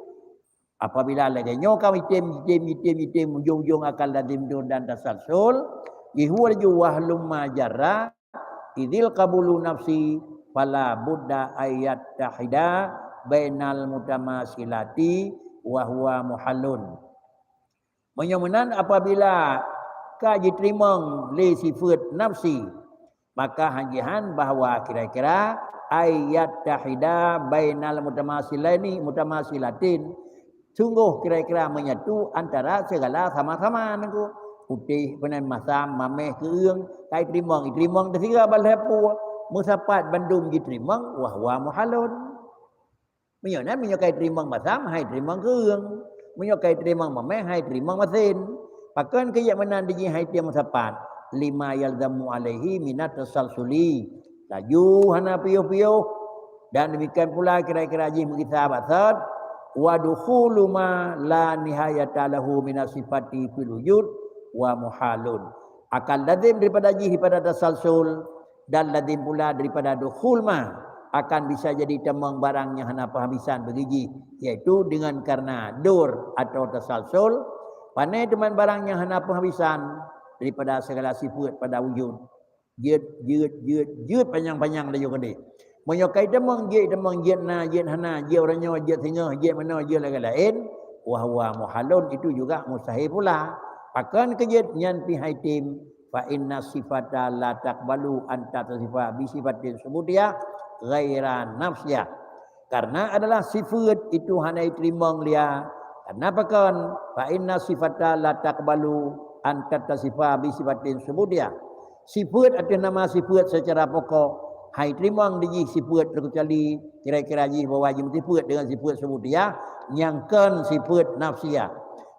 Apabila lagèe nyoe ka jitem, jitem, jitem, jitem, ujong-ujong akan lazim dur dan tasalsul, jihue laju wa halumma jarra, idzil qabulu nafsi, fala budda ay yattahida bainal mutamasilati wa huwa muhallun. Meunyoe meunan, apabila ka jiteurimong lé sifeuet nafsi, maka han jihan bahwa kira-kira ay yattahida bainal mutamasilaini, mutamasilatin, Sunggoh kira-kira menyatu antara segala sama-sama nangku. Putéh, peunan masam, mamèh, keueung, kai teurimong, iteurimong teusiga bak lhèe peue. Meusapat bandum jiteurimong, wa huwa muhalun. Meunyoe nan, meunyoe kai teurimong masam, hai teurimong keueung. Meunyoe kai teurimong mamèh, hai teurimong masén. Pakon keu jeuet meunan dijih hai teurimong meusapat? Lima yalzamu alaihi minat tasalsuli. Laju hana piôh-piôh. Dan demikian pula kira-kira jih meugisa bak sot, wa dukhulu ma la nihayata lahu minas sifati fil wujud wa muhalun. Akan lazim daripada jih, daripada tasalsul, dan lazim pula daripada dukhul ma, akan bisa jadi tamong barang nyang hana peuhabisan bagi jih, yaitu dengan karena dur atau tasalsul. Pané teuma barang nyang hana peuhabisan daripada segala sifat pada wujud. Jeuet, jeuet, jeuet, jeuet panyang-panyang laju keudeh. Meunyoe kai tamong jeuet, tamong jeuet na, jeuet hana, jeuet uroe nyoe, jeuet singoh, jeuet meunoe, jeuet lagèe laén, wa huwa muhalun, itu juga mustahil pula. Pakon keu jeuet? Nyan pih hai tem, fa inna sifata la taqbalu an tattasifa bi sifatin subutiyah ghaira nafsiyah. Karena adalah sifat itu hana jiteurimong lia. Karena pakon? Fa inna sifata la taqbalu an tattasifa bi sifatin subutiyah. Sifat ateueh nama sifat secara pokok, hai teurimong dijih sifat teukecuali kira-kira jih bahwa jimeuteupeuet dengan sifat subutiyah nyang kon sifat nafsiyah.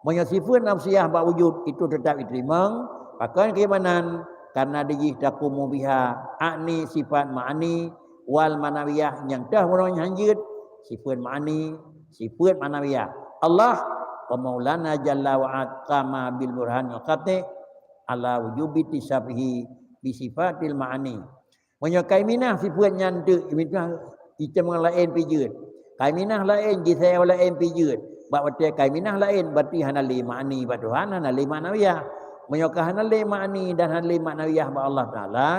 Meunyoe sifat nafsiyah bak wujud itu tetap jiteurimong, pakon keu meunan? Karena dijih taqumu biha a'ni sifat ma'ani wal ma'nawiyah nyang teuh bunoe nyan jeuet sifat ma'ani, sifat ma'nawiyah. Allah wa Maulana Jalla wa Ala qama bil burhanil qati' ala wujubi ittisafihi bi sifatil ma'ani. Meunyoe kai minah sifat nyan teuk, minah item ngon laén pih jeuet. Kai minah laén, jisayang laén pih jeuet. Bak watèe kai minah laén, berarti hana lé ma'ani bak Tuhan, hana lé ma'nawiyah. Meunyoe ka hana lé ma'ani dan hana lé ma'nawiyah bak Allah Taala,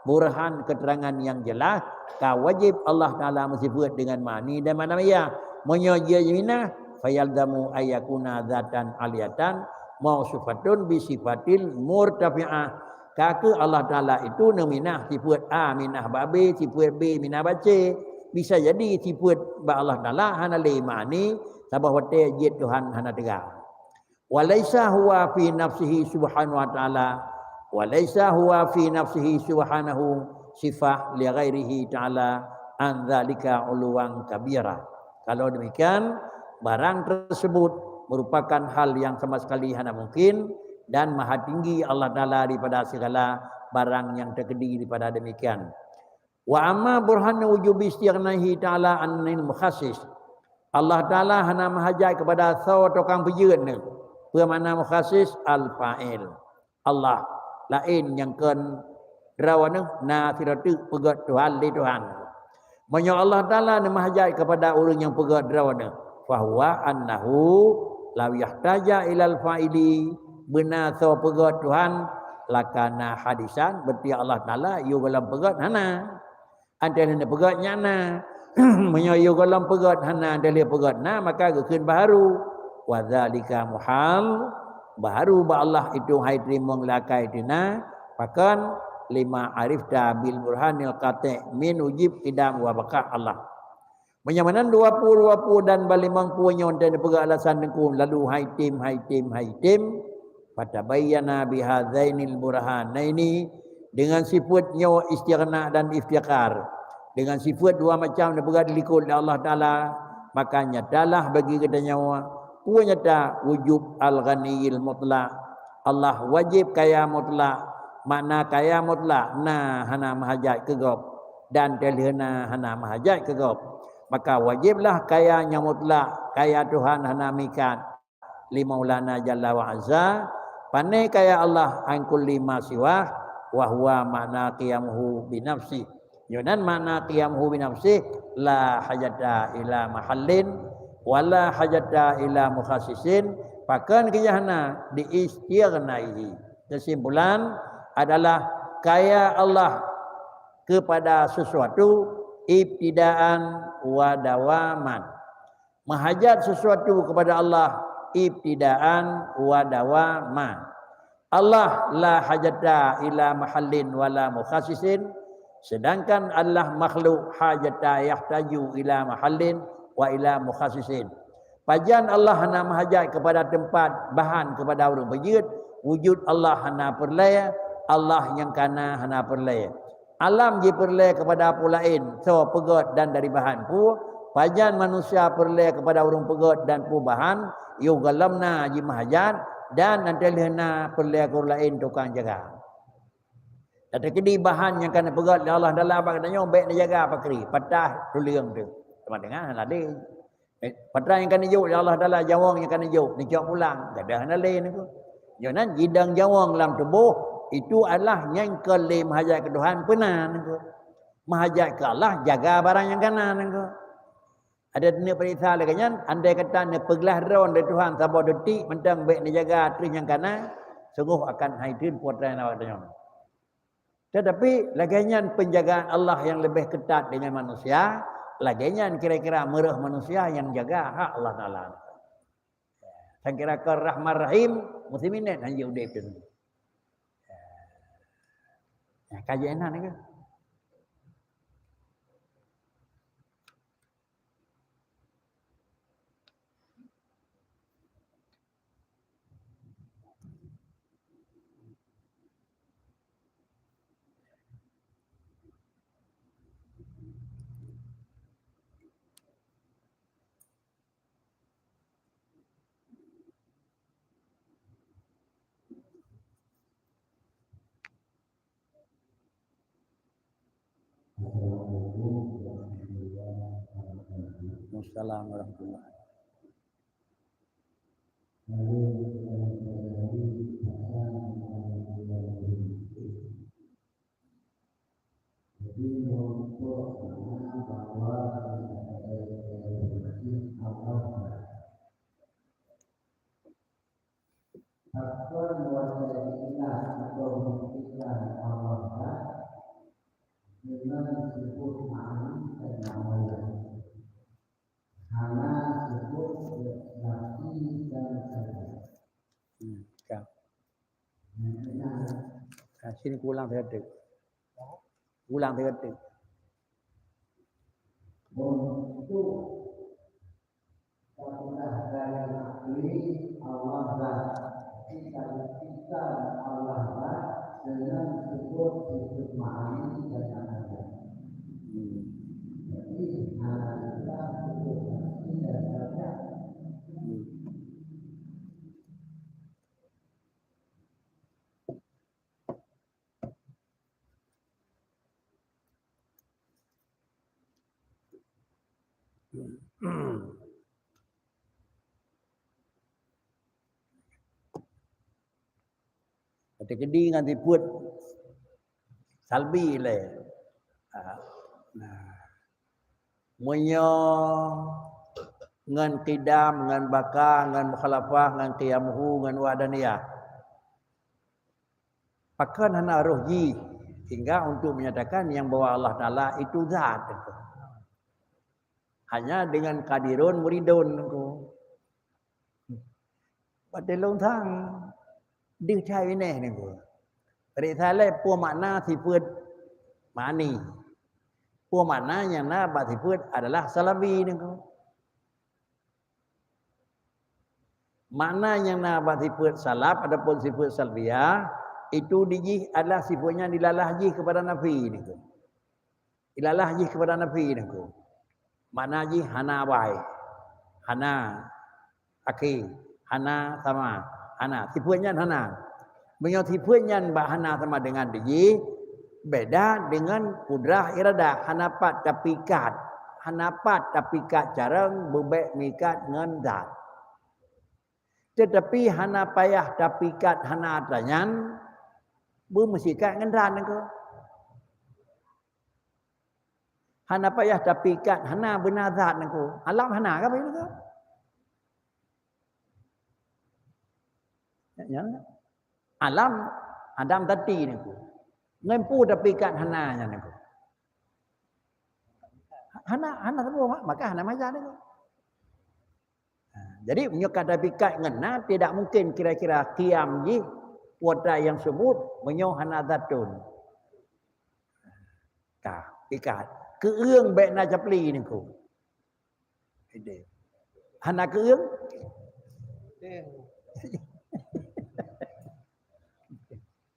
burhan, keterangan nyang jeulaih, ka wajéb Allah Taala meusifeuet deungon ma'ani dan ma'nawiyah. Meunyoe jeuet minah, fayalzamu ayyakuna dzatan aliyatan mausufatun bi sifatil murtafi'ah. Ka keuh Allah Taala itu neuminah sifeuet A minah bak B, sifeuet B minah bak C. Bisa jadi sifeuet bak Allah Taala hana lé ma'ani, sabab watèe jeuet Tuhan hana teuga. Wa laisa huwa fi nafsihi subhanahu wa ta'ala, wa laisa huwa fi nafsihi subhanahu sifah li ghairihi ta'ala an dzalika 'uluwan kabira. Kalau demikian, barang tersebut merupakan hal yang sama sekali hana mungkin dan maha tinggi Allah Taala daripada segala barang yang terkedi daripada demikian. Wa amma burhanu wujubi istighnaihi ta'ala anil mukhassis. Allah Taala hana meuhajat kepada soe tukang peujeuet nyoe. Peue makna mukhassis? Al-fa'il. Allah. Laén nyang kon droeneuh, na sidroe teuk peugöt Tuhan lé Tuhan. Meunyoe Allah Taala neumeuhajat kepada ureuëng nyang peugöt droeneuh, fahuwa annahu law yahtaja ilal fa'ili, beuna soe peugöt Tuhan, lakana hadisan, berarti Allah Taala yue gohlom peugöt hana. Antara lheueh peugöt nyan na. Meunyoe yue gohlom peugöt hana, antara lheueh peugöt na, maka geukheun baharu. Wa dzalika muhal, baharu bak Allah itu hai teurimong lakai teuh na, pakon? Lima arifta bil burhanil qati' min wujub qidam wa baqa Allah. Meunyoe meunan dua puluh, dua puluh dan ba limong puluh nyoe teuh neupeugah alasan teungku, lalu hai tem, hai tem, hai tem, fatabayyana bihadzainil burhanaini, dengan sifeuet nyoe istighna dan iftiqar, dengan sifeuet dua macam neupeugah dilikot lé Allah Taala, maka nyatalah bagi geutanyoe peue nyata wujub al-ghaniyil mutlaq. Allah wajéb kaya mutlak. Makna kaya mutlak, na hana meuhajat keu gob, dan teulheueh na hana meuhajat keu gob. Maka wajéblah kaya nyang mutlak, kaya Tuhan hana meuikat. Li Maulana Jalla wa Azza, pane kaya Allah an kulli ma siwah, wa huwa makna qiyamuhu bi nafsih. Nyoe nan makna qiyamuhu bi nafsih, la hajata ila mahallin, wa la hajata ila mukhassisin, pakon keu jih hana, bi istighnaihi. Kesimpulan adalah kaya Allah kepada sesuatu ibtidaan wa dawaman. Meuhajat sesuatu kepada Allah ibtidaan wa dawaman. Allah la hajata ila mahallin wala mukhassisin, sedangkan Allah makhluk hajata yahtaju ila mahallin wa ila mukhassisin. Pajan Allah hana meuhajat keupada teumpat, bahan keupada ureuëng peujeuet, wujud Allah hana peureulée, Allah nyang kana hana peureulée. Alam jipeureulée keupada peue laén, soe peugét dan dari bahan peue, pajan manusia peureulée keupada ureuëng peugét dan peue bahan, yoh gohlom na jimeuhajat, dan nyang teuh lheueh na peureulée keu ureuëng laén tukang jaga. Teukeudi bahan nyang ka neupeugét lé Allah Taala bak geutanyoe bék neujaga pakri, patah tuleueng teuh. Teuma deungon hana lé. Eh, patra nyang ka neujok lé Allah Taala, jawöng nyang ka neujok, neucok pulang, gadôh hana lé nangku. Nyoe nan jidong jawöng lam tuboh, itu adalah nyang ka lé meuhajat keu Tuhan peuna nangku. Meuhajat keu Allah jaga barang nyang kana nangku. Ada neuk peuriksa lagée nyan, andai kata neupeuglah droe lé Tuhan saboh detik mantong bék neujaga ateueh nyang kana, sunggoh akan hai teun putra nyang awak tanyoe. Tetapi lagée nyan penjagaan Allah yang lebih ketat dengan manusia, lagée nyan kira-kira meureuh manusia nyang jaga hak Allah Taala. Sang kira ke Rahman Rahim, muslimin nyan hana udeb tu. Ya, kaji enak ni kan? Assalamualaikum warahmatullahi wabarakatuh. Jadi, untuk bahwa Pakon watée ikhlas atau menghentikan Allah dengan sebut ma'ani dan ma'amala. Hana sebut laki dan saja. Hmm, ka. Nah, sini kulang satu. Kulang satu. Untuk Apakah dari hati Allah lah kita buktikan Allah lah dengan sebut-sebut ma'ani dan amal? Jadi, hanya kita sebut hati dan baca. Teukeudi ngon sifeuet salbi lé. Ah, nah. Meunyoe ngon qidam, ngon baqa, ngon mukhalafah, ngon qiyamuhu, ngon wahdaniyah. Pakon hana roh jih, sehingga untuk menyatakan nyang bahwa Allah Taala itu zat. Hanya dengan qadirun muridun nangku. Bak teulông thang deuh that binéh nangku. Rek saleh peue makna sifeuet ma'ani. Peue makna nyang na bak sifeuet adalah salabi nangku. Makna nyang na bak sifeuet salab ataupun sifeuet salbiah, itu di jih adalah sifeuet nyan dilalah jih keupada nafi nangku. Dilalah jih keupada nafi nangku. Makna jih hana awai, hana akhé, hana sama, hana. Sifeuet nyan hana. Meunyoe sifeuet nyan bak hana sama dengan di jih, beda dengan kudrah iradah, hana pat tapikat, hana pat tapikat carông beubek mikat ngon zat. Tetapi hana payah tapikat hana atra nyan, beumeusikat ngon zat nangku. Hana payah tapikat hana beuna zat nangku. Alam hana ka nangku. Ya, ya. Alam, Adam tati nangku. Ngon peue tapikat hana nyan nangku. Hana, hana saboh, maka hana maja nangku. Ha, jadi, meunyoe ka tapikat ngon na, tidak mungkin kira-kira qiyam jih, kuasa nyang seubut, meunyoe hana zatun. Ka, pikat. Keueung bék na capli nangku. Ideh. Hana keueung? Eh.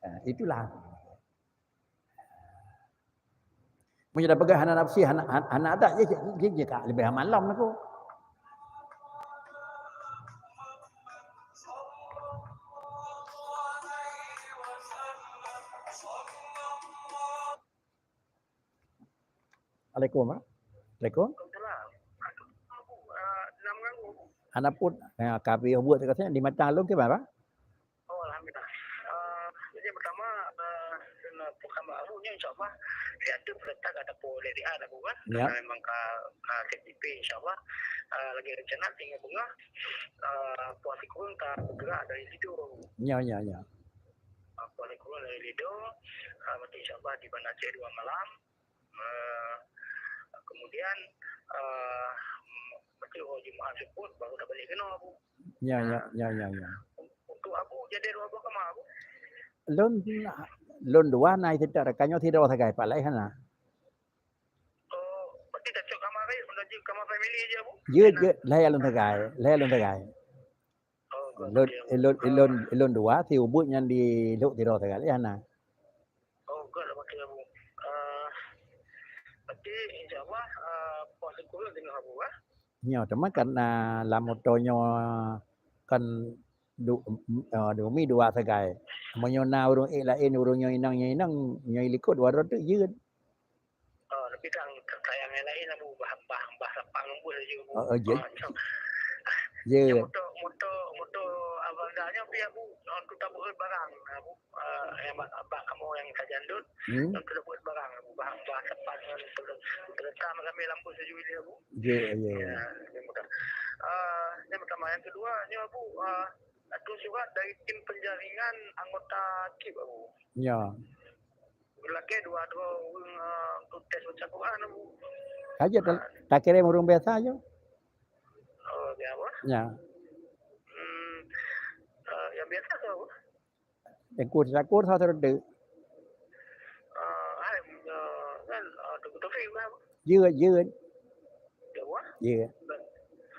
Ah, itulah. Meunyoe tapeugah hana nafsi, hana, hana, hana adat, ya, ya, ya, ya, ka leubeh malom aku. Assalamualaikum, Pak. Assalamualaikum. Hana pun, ya, ka pih buet teuka di mata lôn kiban, Pak? Oh, alhamdulillah. Eh, jadi pertama, eh, kena bukan baru ni, insyaAllah, dia ada perintah ada boleh dia ada bukan. Ya. Karena memang ka, ka K T P, insyaAllah. Eh, lagi rencana tinggal bunga, eh, puasa kurun ka bergerak dari Lido. Ya, ya, ya. Eh, puasa kurun dari Lido, eh, berarti insyaAllah di Banda Aceh dua malam. Eh, kemudian, eh, berarti hari Jumaat subuh baru dah balik kena, Bu. Ya, ya, ya, ya, ya. Untuk Abu jadi dua buah kamar, Abu? Lôn, lôn dua na, sidroe, ka nyoe sidroe sagai, Pak, laén hana. Oh, berarti dah cok kamar lain, udah jadi kamar family aja, Bu? Jeuet, jeuet, laén lôn sagai, laén lôn sagai. Oh, lôn, lôn, lôn, lôn dua, si ubeut nyan di lhok sidroe sagai, laén hana. Oh, good lah, Abu. Ah, berarti insyaAllah, ah, puasa kurun tengah Abu, ah? Nyoe, teuma kan, ah, lam moto nyoe kan du-, ah, dumi dua sagai. Meunyoe na ureueng ék laén, ureueng nyoe inong, nyoe inong, nyoe likot dua droe teuk jeuet. Ah, tapi kan sayang yang lain, Abu, bah, bah, bah lapang lembut aja, Abu. Oh, oh, jeuet. Ah, nyoe. Jeuet. Nyoe moto, moto, moto Avanza nyoe pih, Abu, untuk tabeuet barang, Abu. Ah, yang bak, bak kamoe nyang sajan dot, hmm, nyang keuneuk buet barang, Abu, bah, bah tepat ngon peurintah kami lampu seujui dia, Abu. Ya, ya. Ya, lebih mudah. Ah, yang pertama, yang kedua, ni, Abu, ah, satu surat dari tim penjaringan anggota kip, Abu. Ya. Lakée dua droe ureueng, ah, untuk tes baca Quran, Abu. Aja tak, ah, tak kirim ureueng biasa aja. Oh, ya, Abu. Ya. Hmm, ah, yang biasa tu, Abu? Teungku Syakur salah satu. Ah, hai, ah, kan, ah, Teungku Taufik, kan? Jeuet, jeuet. Jeuet, ah? Jeuet.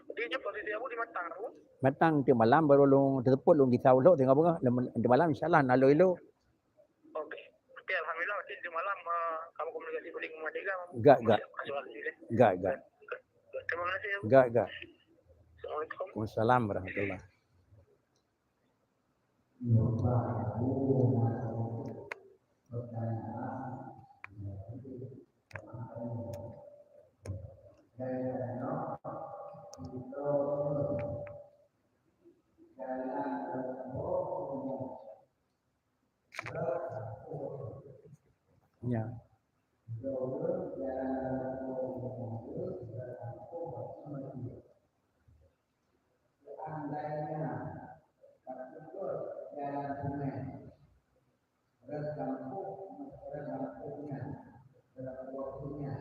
Jadi, nyoe posisi Abu di Matang, Abu? Matang, nanti malam baru lôn telepon, lôn gisa ulok, tengok apa, nanti malam insya Allah nak lok ilok. Okey. Okey, alhamdulillah, nanti di malam, ah, kamu komunikasi balik dengan Merdeka, Abu. Gak, gak. Masuk lagi, eh. Gak, gak. Terima kasih, Abu. Gak, gak. Assalamualaikum. Waalaikumsalam warahmatullahi. Ya. Seandainya terputus jalan sungai, rengkampung, rengkampungnya, rengkampungnya,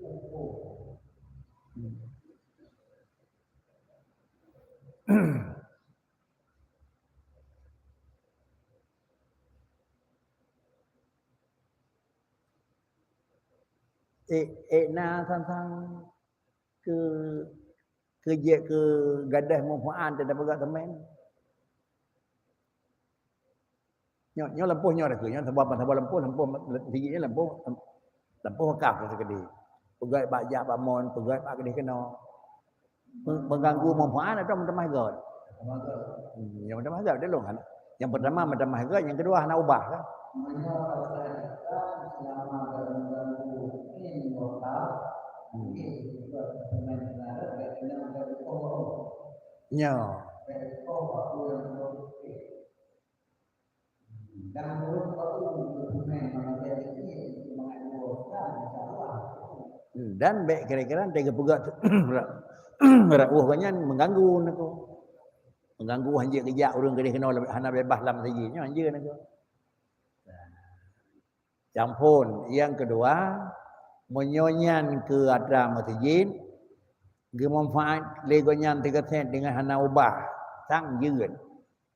ukur. Eh, eh, na sang-sang keu, keu jeuet keu gadoh manfaat teuh tapeugah teumé. Nyoe, nyoe lampôh nyoe rakheun, nyoe saboh, saboh lampôh, lampôh sigi nyoe lampôh, lampôh wakaf nyoe sikeudeh. Peugöt bak jak bak mon, peugöt bak keudeh keunoe. Me-, mengganggu manfaat atau meutamah göt? Hmm, nyang meutamah göt teuh lôn hana. Nyang pertama meutamah göt, nyang keudua hana ubah kan? Hmm. Nyoe. Dan bék kira-kira teuka peugah reuôh nyan mengganggu niko. Mengganggu hanjeuet geujak ureuëng keudeh keunoe hana beubaih lam sijih nyoe hanjeuet niko. Nyang phôn, nyang keudua, meunyoe nyan keu atra meuseujid, geumanfaat lé gobnyan teuka sét deungon hana ubah, sang jeuet.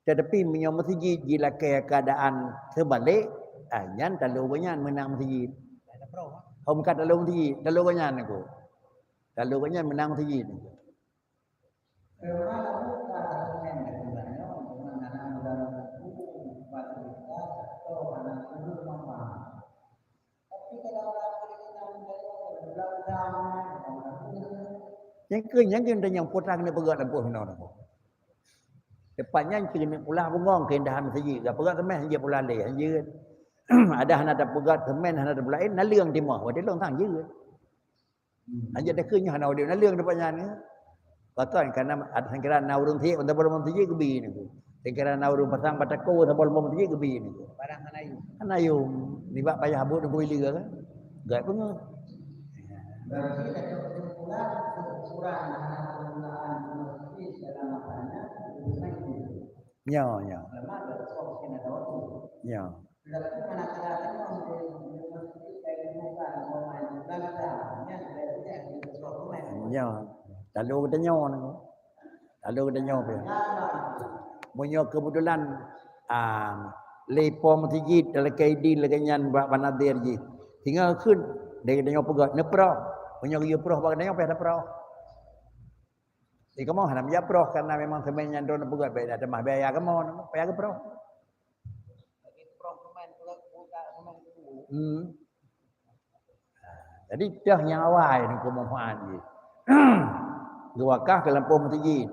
Teutapi meunyoe meuseujid jilakée keuadaan seubalek, ah, nyan talo gobnyan meunang meuseujid. Hom ka talo meuseujid, talo gobnyan niko. Talo gobnyan meunang meuseujid niko. Teuma lalu ka teungen di bulan nyoe, teuma hana mudah buku, batu kita, atau hana turun mama. Tapi kalau orang keinginan dari orang dalam zaman, orang Nyang keu, nyang keu tanyong putra keuneuk peugöt lampôh inoe nanggroe. Teumpat nyan keuneuk pulah bungöng keuindahan meuseujid. Gak peugöt seumén hanjeuet pulah lé, hanjeuet. Ada hana tapeugöt seumén, hana tapeugöt laén, naleueng timoh, watèe lôn sang jeuet. Hanjeuet takheun nyoe hana udép naleueng teumpat nyan. Pakon, karena ada sangkira na ureueng siek, saboh lom meuseujid geubi nanggroe. Sangkira na ureueng pasang batako, saboh lom meuseujid geubi nanggroe. Barang hana yum. Hana yum. Nibak payah buet nanggroe ileue kan. Gak peungeuh. Berarti ada kesimpulan, kesimpulan hana penggunaan meuseujid dalam makanya, urusan itu. Nyo, nyo. Lemah dari soal kena dawa tu. Nyo. Berarti mana kala tengok di, di meuseujid dari bukan, bukan, bukan, bukan, bukan, bukan, bukan, bukan, bukan. Nyo. Lalu kita nyo ni. Lalu geutanyoe pih. Meunyoe keubeutulan, ah, lé po meuseujid lakèe idin lagèe nyan bak banadhir jih, singoh kheun lé geutanyoe peugah neuproh. Meunyoe geuyue proh bak geutanyoe payah taproh. Di kamoe hana meujak proh, karena memang seumén nyan droeneuh peugah bèk na tamah biaya kamoe, payah geuproh. Hmm. Jadi, teuh nyang awai nyan keu manfaat jih. Geuwakaf keu lampôh meuseujid.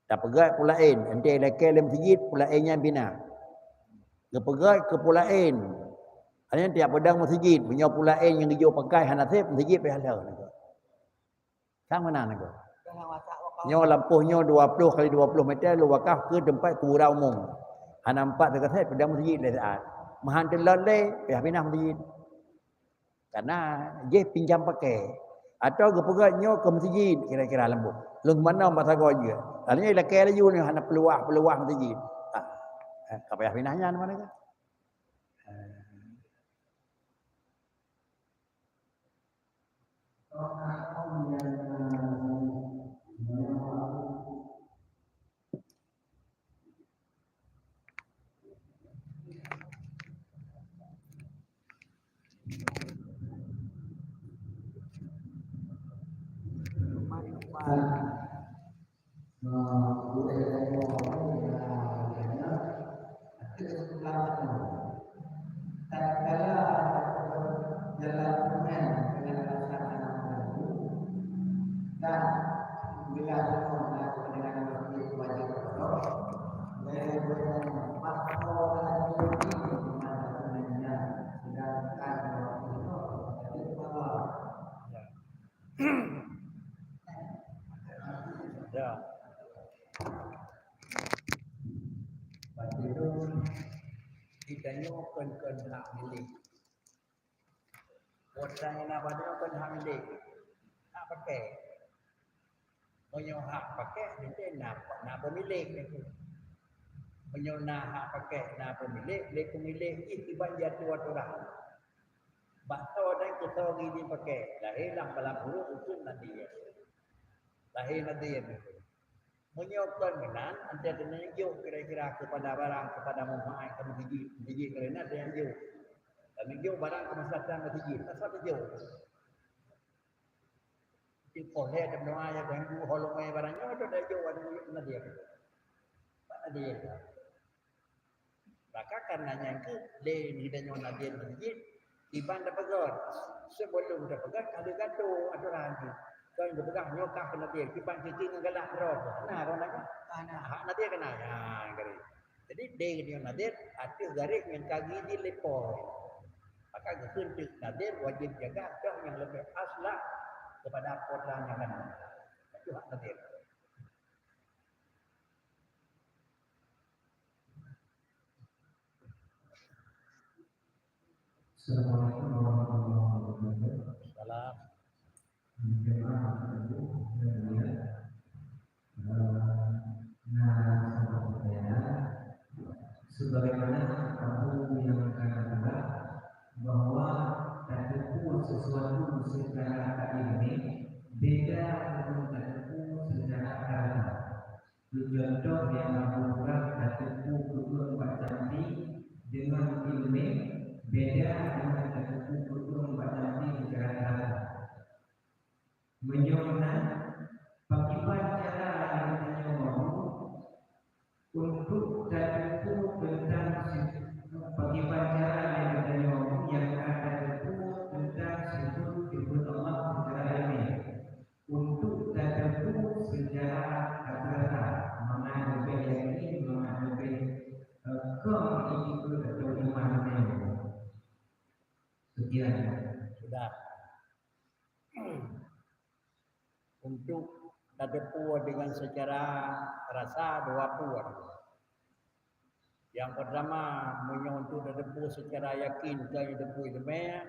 Tapeugöt peue laén, enteuk lakèe lé meuseujid, peue laén nyan bina. Geupeugöt keu peue laén. Hanya tiep peudong meuseujid, meunyoe peue laén nyang geujok pakai hana sép, meuseujid payah lheueh. Sang meunan nanggroe. Nyoe lampôh nyoe dua ploh kali dua ploh meter lôn wakaf keu teumpat kuburan umum. Hana empat teukeusét peudong meuseujid lé saat. Meuhan teulot lé, payah pinah meuseujid. Karena jih pinjam pakai. Atau geupeugöt nyoe keu meuseujid kira-kira lambok. Lôn manoe bak sagoe jeuet. Lalu nyoe ilakèe laju nyoe hana peuluwah-peuluwah meuseujid. Ah, eh, ka payah pinah nyan mana ke? Tatkala jalan semen dengan alasan anak mengganggu, dan bila semua melakukan dengan wajib wajib Allah, dari bulan pasal lagi ini mana sebenarnya, sedangkan waktu itu dari Allah. Ya. Lepas itu, kita nyoe kon-kon hak milék. Buat saya nak pada kon hak milék. Hak pakai. Meunyoe hak pakai, nanti na, na pemilik itu. Meunyoe na hak pakai, na pemilik, lé pemilik jih kiban jatuh aturan. Bak soe dan keu soe geuidin pakai, lahé lam balang uruek ukeue nadhir. Lahé nadhir. Meunyoe kon meunan, antai teungoh jok kira-kira keupada barang, keupada muhai, keu meuseujid, meuseujid keu inan teungoh jok. Dan jok barang keumasatan meuseujid, asai teujok. Di poh lhèe teumeudoa ya ganggu holong ai barang nyoe, tu dah jok adu nadhir. Bak nadhir. Maka karena nyan keuh lé geutanyoe nadhir meuseujid, kiban tapeugöt. Sebelum tapeugöt, ka lheueh gadoh atoran jih. Kon geupeugah nyoe kah keu nadhir, kiban cicing ngon galak droe. Nah, droe na kan? Hak nadhir keunan. Ya, garis. Jadi, lé geutanyoe nadhir, ateueh garis nyang ka geuidin lé Po. Maka geukheun teuk nadhir wajéb jaga, toh nyang leubeh aslah keupada Po teuh nyang hana. Itu hak nadhir. Assalamualaikum warahmatullahi wabarakatuh. Salam. Jemaah yang mulia, eh, nah, sama pertanyaan. Sebagaimana Abu yang akan adalah bahwa tateupeue sesuatu secara ilmi beda dengan tateupeue secara harta. Keu cuntoh nyang Abu peugah, tateupeue keupeue bak jampi deungon ileumèe beda deungon tateupeue keupeue bak jampi seucara rata. Meunyoe meunan, pakriban cara Iya. Sudah. Untuk tateupeue dengan secara rasa dua peue. Yang pertama, meunyoe untuk tateupeue secara yakin keu tateupeue teumé,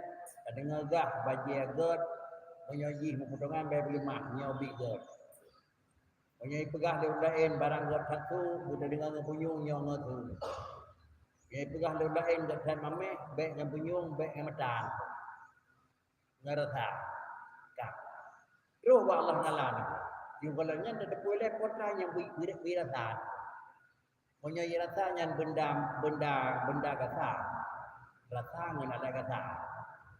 tadeungoe gah bajée göt, meunyoe jih meupotongan bèk beuleumah, nyoe biet göt. Meunyoe ipeugah lé ureueng laén barang göt that su, beutadeungoe ngon punyueng nyoe ngon su. Meunyoe ipeugah lé ureueng laén göt that maméh, bèk ngon punyueng, bèk ngon mata. Ngon rasa. Ka. Troh bak Allah Taala nyoe. Nyoe gohlom nyan tateupeue lé peue nyang bri, bri, bri rasa. Meunyoe rasa nyan benda, benda, benda gasa. Rasa ngon alat gasa.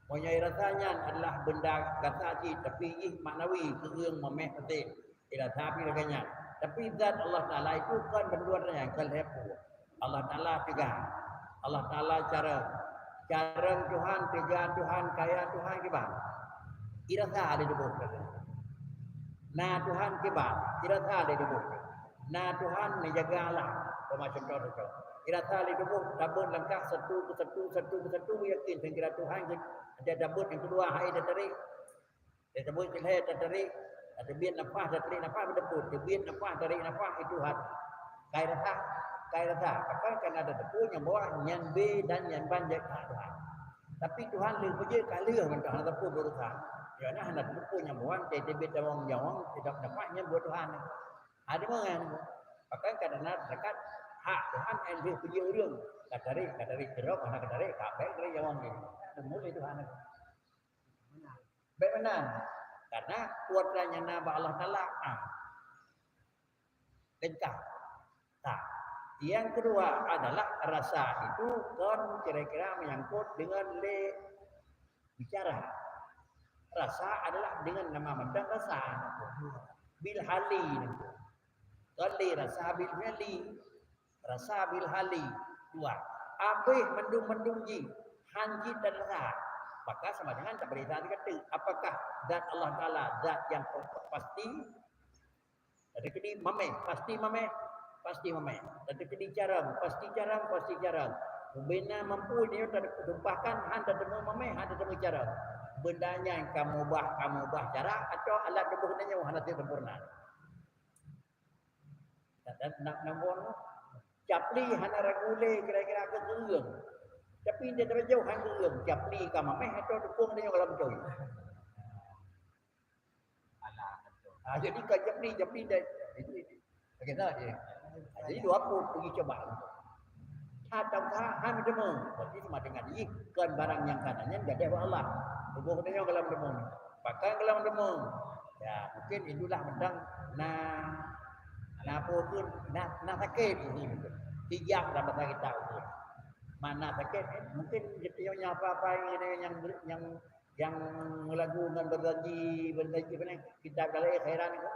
Meunyoe rasa nyan adalah benda gasa cit, tapi jih maknawi, keureung, maméh, paséh. Irasa pih lagèe nyan. Tapi zat Allah Taala itu kon bandum nyan, kon lhèe peue. Allah Taala teuga. Allah Taala carông. Carông Tuhan, teuga Tuhan, kaya Tuhan kiban. Irasa lé tuboh. Na Tuhan kiban, irasa lé tuboh. Na Tuhan neujaga alam. Peuma cuntoh-cuntoh. Irasa lé tuboh, tabeuet langkah satu ke satu, satu ke satu, yakin sehingga Tuhan ke, ada tabeuet nyang keudua, hai dah tarék. Dia tabeuet keu lhèe, tatarék, tateubiet nafah, tatarék nafah, beuteupeue. Teubiet nafah, tarék nafah, itu hati. Kai rasa, kai rasa. Pakon? Karena tateupeue nyang bahwa nyan B dan nyan ban jeuet keu Tuhan. Tapi Tuhan lheueh peujeuet ka lheueh mantong hana tateupeue beurasa. Nyan hana tateupeue nyang bahwa teubiet tamong nyawong, teubiet nafah nyan buet Tuhan. Ada mangan. Pakon? Karena zakat hak Tuhan lheueh peujeuet ureueng. Ka tarék, ka tarék jerok, hana ka tarék, ka bèk tarék nyawong nyan. Ada mulai Tuhan. Bèk meunan. Karena kuasa nyang na bak Allah Taala. Ah. Lengkap. Nah, yang kedua adalah rasa itu kon kira-kira menyangkut dengan lé bicara. Rasa adalah dengan nama mantong rasa. Bil hali. Kon lé rasa bil fi'li. Rasa bil hali, dua. Abéh mandum-mandum jih, han jih dan rasa. Maka sama dengan tak berita dikata, apakah zat Allah Taala zat yang pasti? Tadi kini maméh, pasti maméh, pasti maméh. Tadi kini carông, pasti carông, pasti carông. Bubena mampu dia tumpahkan, han teumé maméh, han teumé carông. Benda nyan ka mubah, ka mubah cara, atau alat tuboh nyoe hana sempurna. Dan, dan, nak nombor capli hana ragu lé kira-kira ke keureung. Tapi dia terjauh hana keureung. Capli ka maméh atau dukung dia dalam beutôi. Alah, betul. Ah, jadi ka capli, capli dah. Itu, itu. Okey, nah, dia. Ah, jadi dua puluh pergi coba. That atawa han teumé. Berarti sama dengan jih kon barang nyang ka na nyan gadéh bak Allah. Tuboh geutanyoe gohlom teumé. Pakon gohlom teumé? Ya, mungkin itulah mantong na, na peue kheun, na, na sakét mungkin. Hijab dalam bahasa kita mungkin. Makna sakét, mungkin geutanyoe nyang apa-apa nyang, nyang, nyang Nyang meulagu ngon berjanji, berjanji apa ni? Kitab dalam khairan itu.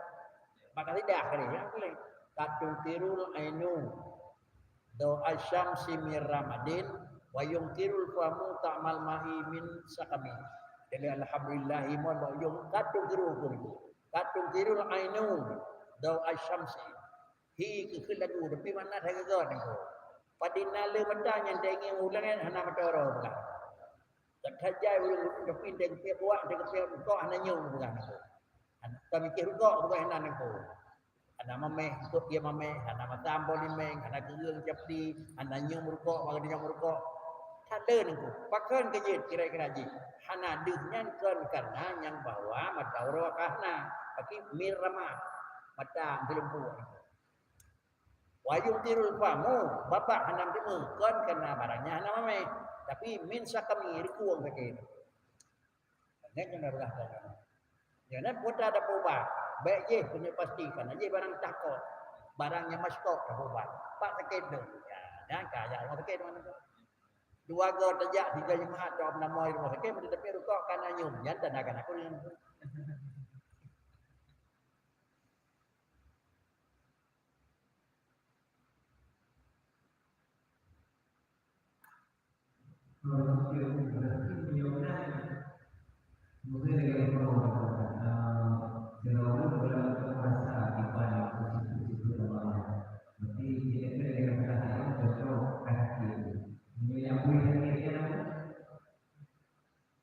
Maka tidak kali ya boleh. Katung tirul ainu do asyamsi min ramadin wa yungkirul fahmu ta'mal ma'i min sakami. Jadi alhamdulillah iman ba ujung katung tiru pun itu. Katung tirul ainu do asyamsi. Hi keu lagu tapi makna dah gagal ni. Padina le mata nyang dah ingin ulang hana mata orang bukan. That jai ureueng, tapi deng pih buak, deng pih rukok hana nyoe peugah nangku. Hana, ka mikir rukok peugah hana nangku. Hana mameh, ikot dia mameh, hana matam bolimeng, hana keureung capli, hana nyoe rukok, bagi dia nyoe rukok. That le nangku. Pakon keu jeuet kira-kira jih? Hana deuh nyan kon karena nyang bahwa mata uroe ka hana, tapi mirama mata geulumpuk. Wa yungkirul fahmu, babah hana meuteumé, kon karena barang nyan hana mameh, tapi min sakami, rikueng sakét. Nyan keuneuk reulah tanyoe. Nyan peue ata peubah, bèk jih keuneuk pasti, karena jih barang takot, barang nyang maskok tapeubah. Pat sakét tu. Ya, nyan ka jak rumah sakét mana tu. Dua go tajak, tiga jeumaat, dua nama rumah sakét, tapi rukok kana nyoe, nyan tanda kana kuning.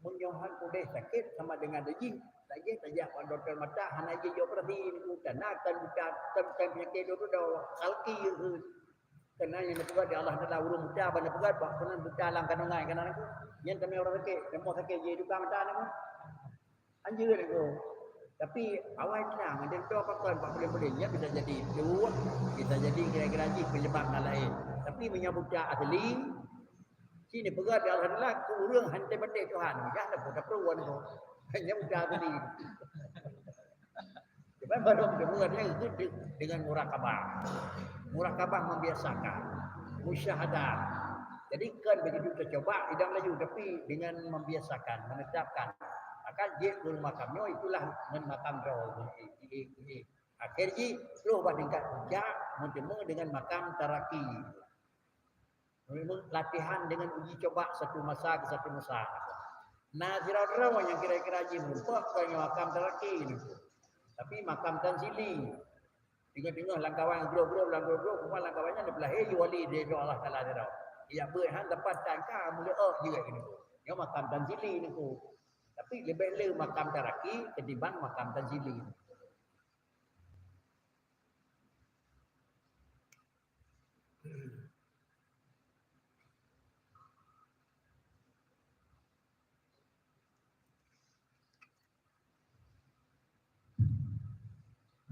Meunyoe han udeh sakét sama dengan jih, lagèe tajak bak dokto mata hana jih operasi niku, karena tan buta, tan, tan peunyakét dua-dua, khalqi kheun. Karena nyang neupeugah di Allah Taala ureueng buta ban neupeugah bak keunan buta lam kandungan kana niku. Nyan tamè ureueng sakét, tamè sakét jih duka mata niku. Anjeut niku. Tapi awai trang, ada tu apa kon bak buleuen-buleuen, nyan bisa jadi tu, bisa jadi kira-kira jih penyebab nan laén. Tapi meunyoe buta asli, Sini peugah di Allah Taala, keu ureueng han teupeuteuh Tuhan, dah dah peugah peue wan tu. Hanya udah tadi. Cuma baru peugah dia itu de-, dengan murakabah. Murakabah membiasakan, musyahadah. Jadi kan begitu tercoba idang laju, tapi dengan membiasakan, menetapkan. Maka jeuet ureueng makam nyoe itulah ngon makam droe. Akhir jih terus bak tingkat puncak, bertemu dengan makam taraki. Memang latihan dengan uji coba satu masa ke satu masa. Nah, sidroe-droe nyang kira-kira jih meureumpok kon nyang makam taraki ni. Tapi makam tanzili. Teungoh-teungoh lam kawan grob-grob, lam grob-grob, cuma lam kawan nyan leubeh lahé wali dari Allah Taala sidroe. Ijak beuet han dapat tangka meuleuok jeuet keunoe. Nyoe makam tanzili niku. Tapi leubeh le makam taraki ketimbang makam tanzili.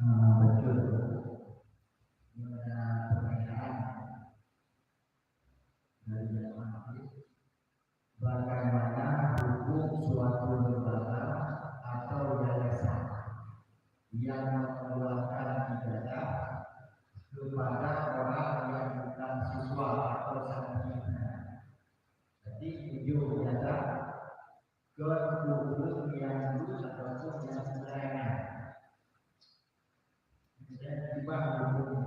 Ah, betul. Ini ada pertanyaan dari jemaah. Bagaimana hukum suatu lembaga atau yayasan yang mengeluarkan ijazah kepada orang yang bukan siswa atau santrinya? Jadi, tujuh ijazah ke ureueng yang lulus ataupun yang pelayanan. Misalnya, tiba hukum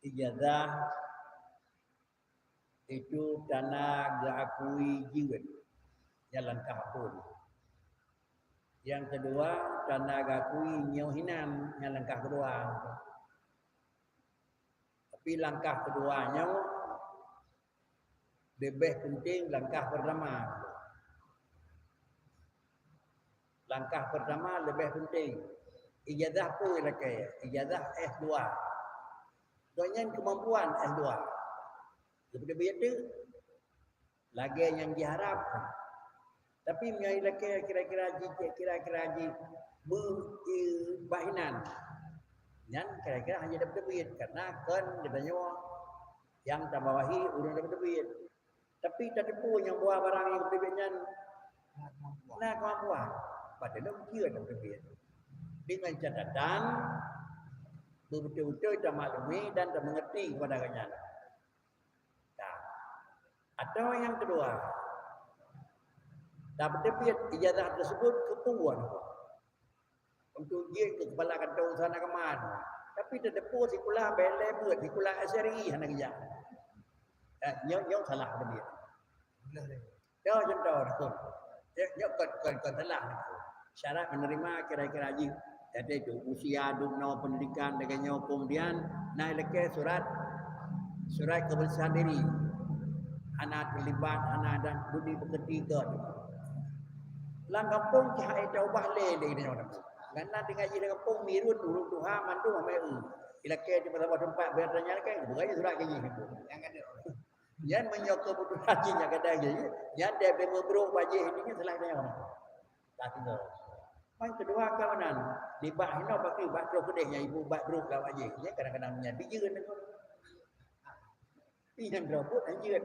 Ijazah itu tanda geuakui jeuet, nyan langkah phôn. Nyang keudua, tanda geuakui nyoe hinan, nyan langkah keudua. Tapi langkah keudua nyoe leubeh penting langkah pertama. Langkah pertama leubeh penting. Ijazah peue lakèe? Ijazah S dua. Gobnyan keumampuan S dua. Leubeh-leubeh teuk lagèe nyang jiharab. Tapi meunyoe lakèe kira-kira jih, kira-kira jih beu-, i-, bak hinan, nyan kira-kira hana dapat teubiet, karena kon geutanyoe nyang tabawahi ureueng dapat teubiet. Tapi tateupeue nyang buah barang nyang teubiet nyan na keumampuan, padahai jeuet dapat teubiet. Dengan catatan, beubeutôi-beutôi tamaklumi dan tamengerti kepada gobnyan. Nah, atau nyang keudua, tapeuteubiet ijazah tersebut keu peue? Untuk jeuet keu kepala kantô usaha nanggroe. Tapi tateupeue sikula bèk lé beuet, sikula S R I hana geujak. Eh, nyoe, nyoe salah teubiet. Nyoe contoh, nyoe, nyoe kon, kon, kon salah. Syarat menerima kira-kira jih. Jadi tu, usia, dunoe, pendidikan, lagèe nyoe, kemudian na ilakèe surat, surat kebersihan diri. Hana terlibat, hana dan budi pekerti ke. Lam gampông cahai taubah lé, lé nyoe. Karena tinggal jih lam gampông mirun ureueng tuha mandum amai eu. Ilakèe di masa tempat bertanya kan, bukan surat ke jih. Yang ada. Nyan meunyoe keubeutôlan jih nyan kadang jih, nyan dèh beumeubroh bajèe nyan salah nyoe. Ka tinggai. Man keudua ka meunan, nibak hinoe bak, bak troh keudeh nyan ibu bak broh ka bajèe. Nyan kadang-kadang nyan dijeuet nyan. Nyan droe buet nyan jeuet.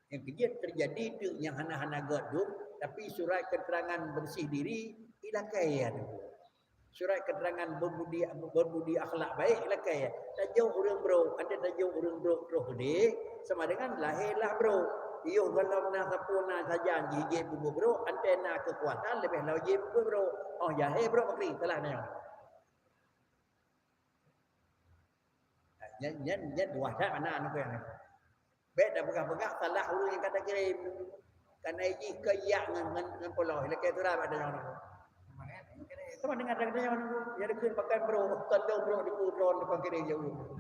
Nyang keujeuet teujadi teuk nyang hana-hana gèt dum, tapi surat keterangan bersih diri ilakèe nyan. Surat keterangan berbudi, berbudi akhlak baik lakèe. Tajok ureueng brok, até tajok ureueng brok troh keudeh, sama dengan lahé lah brok. Yoh gohlom na sapeue na sajan jih jeuet peubuet brok, até na keukuasaan leubeh lom jeuet peubuet brok. Oh, jahé brok bakri, salah nyoe. Nyan, nyan, nyan dua that mana anu keu nyan. Bèk tapeugah-peugah salah ureueng nyang ka takirém. Kana jih keu yak ngon, ngon, ngon pulo, ilakèe surat bak tanyoe. Sama dengan dak nyoe nunggu, ya dikeun pakai bro, tandong bro di kudron depan kiri jauh.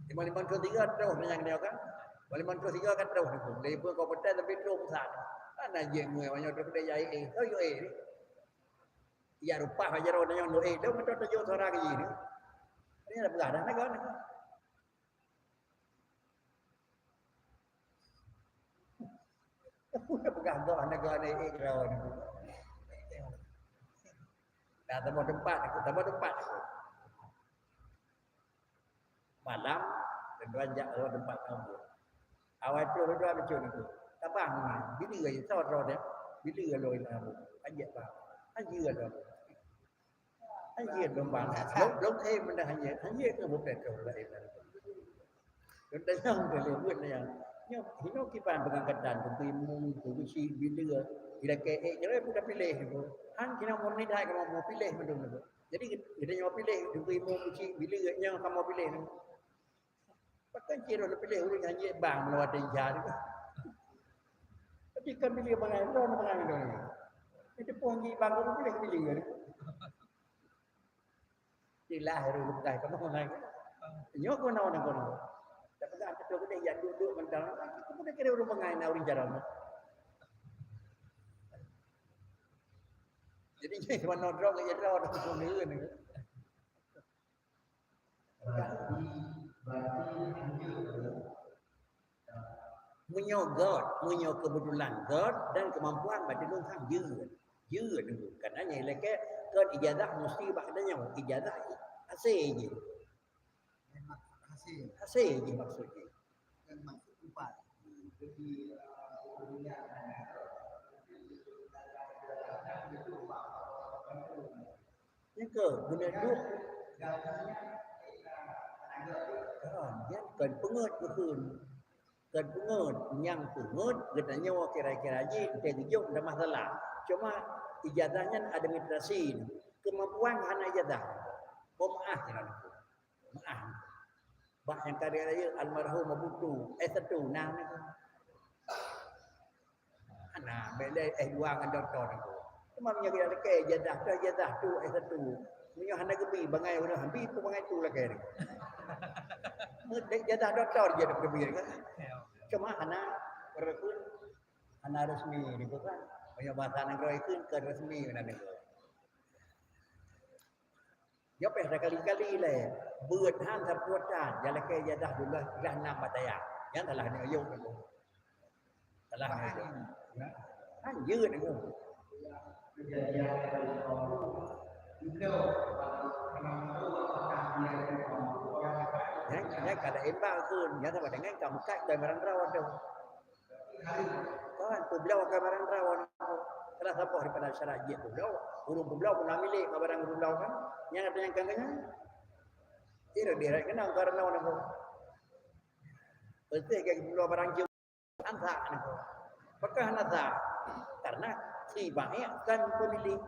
Lima lima tu tiga terus nyan dia kan. Lima lima tu tiga kan terus nunggu. Dari pun kau petai tapi terus besar. Kan aja muai banyak terus dia jai eh. Kau yo eh. Ya rupa aja orang yang nunggu eh. Dia betul tujuh suara ke sini. Ini dah pegang dah negara ni. Peugah goh negara ni, eh, kira ni. Dah tambah tempat aku, tambah tempat aku. Malam, tuan jak tambah tempat kamu. Awai tu dua macam tu. Tabang ni, bila aja tahu dia. Bila lo ini aku. Ajak bang. Ajak lo. Anjir lôn bang. Lôn, lôn eh benda anjir. Anjir ke bukan ke lain. Lôn tanyong tu lôn buat tanyong. Nyoe hino kiban peungangkatan tu imum tu bisi bila ila ke eh kira pun dah pilih tu. Han kena murni dah kamu mau pilih macam tu. Jadi kita nyoe pilih tu imum bisi bila nyoe kamu pilih tu. Pakon cit lôn piléh ureueng nyang jeuet bang lôn watèe jih. Tapi kan piléh bangai lôn, bangai lôn. Itu pun jih bang lôn piléh piléh. Silah ureueng bukai kamoe bangai. Nyoe keunoe nang keunoe. Tak peugah beutôi keudeh jak duek-duek mantong. Aku pun kira ureueng bangai na ureueng jalan. Jadi nyoe manoe droe ke droe dah keuneuen. Berarti, berarti hanya Meunyoe gét, meunyoe keubeutulan gét dan keumampuan bak tulông han jeuet. Jeuet dulu. Karena nyang ilakée kon ijazah musti bak geutanyoe. Ijazah hase jih. Hase. Hase jih maksud jih. Bukan maksud upah. Nyang keu guna duek. Kan, nyan kon peungeuet geukheun. Kon peungeuet, nyang peungeuet geutanyoe kira-kira jih entée geujok ndak masalah. Cuma ijazah nyan administrasi, keumampuan hana ijazah. Boh meu'ah kira. Meu'ah. Bah nyang ka raya almarhum Abu Tu, S satu na. Hana, bèk lé S dua ngon doktor nangko. Cuma meunyoe geulakée ijazah tu, ijazah tu S satu. Meunyoe hana geubi bangai ureueng, bi pun bangai tu lakée ni. Meudek ijazah doktor je dak geubi kan. Cuma hana, ureueng pun hana resmi niko kan. Meunyoe bahasa nanggroe ikheun kon resmi meunan niko. Nyoe pih sakali-kali lé, beuet han sapeue tan, jalakée ijazah dua belas, ijazah enam bataya. Nyan salah nyoe ayong niko. Salah nyoe ayong. Han jeuet niko. Nyan, nyan kada imbang kheun, nyan sama dengan kamu kat barang droe tu. Kan, peubloe ka barang droe nyan. Salah saboh daripada syarat jeuet peubloe. Ureueng peubloe pun na milék bak barang ureueng bloe kan. Nyang ata nyang ka nyan. Ira direk kena karena nyan. Pasti ka peubloe barang jeuet. Anta nyan. Pakon hana sah? Karena si baik kan pemilik.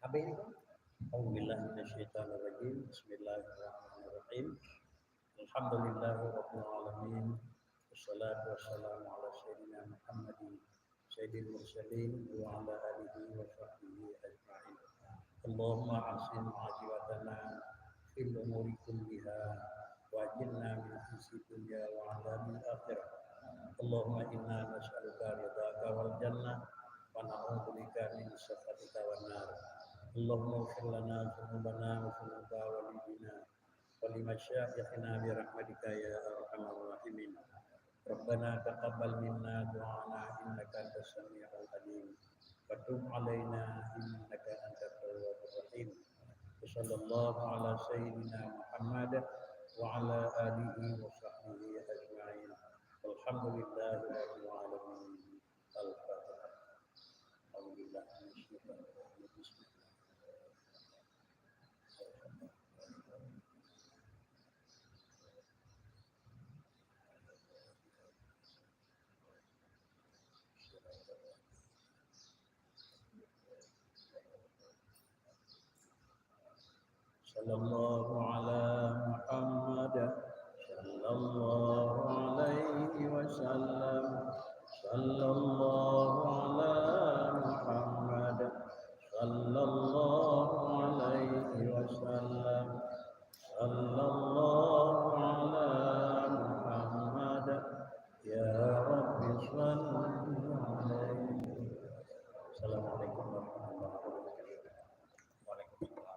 Habis ni kan? أعوذ بالله من الشيطان الرجيم. بسم الله الرحمن الرحيم. الحمد لله رب العالمين. والصلاة والسلام على سيدنا محمد سيد المرسلين وعلى آله وصحبه أجمعين. اللهم أحسن عاقبتنا في الأمور كلها وأجرنا من خزي الدنيا وعذاب الآخرة. اللهم إنا نسألك رضاك والجنة ونعوذ بك من سخطك والنار. اللهم اغفر لنا ذنوبنا وذنوب والدينا ولمشايخنا برحمتك يا أرحم الراحمين. ربنا تقبل منا دعاءنا إنك أنت السميع العليم وتب علينا إنك أنت التواب الرحيم. وصلى الله على سيدنا محمد وعلى آله وصحبه أجمعين. والحمد لله رب العالمين. الفاتحة. أعوذ بالله من الشيطان الرجيم. بسم الله الرحمن الرحيم. Sallallahu ala Muhammad. Sallallahu alaihi wasallam. Sallallahu ala Muhammad. Sallallahu alaihi wasallam. Sallallahu ala Muhammad. Ya Rabbi salli alaihi. Assalamualaikum warahmatullahi wabarakatuh. Waalaikumsalam.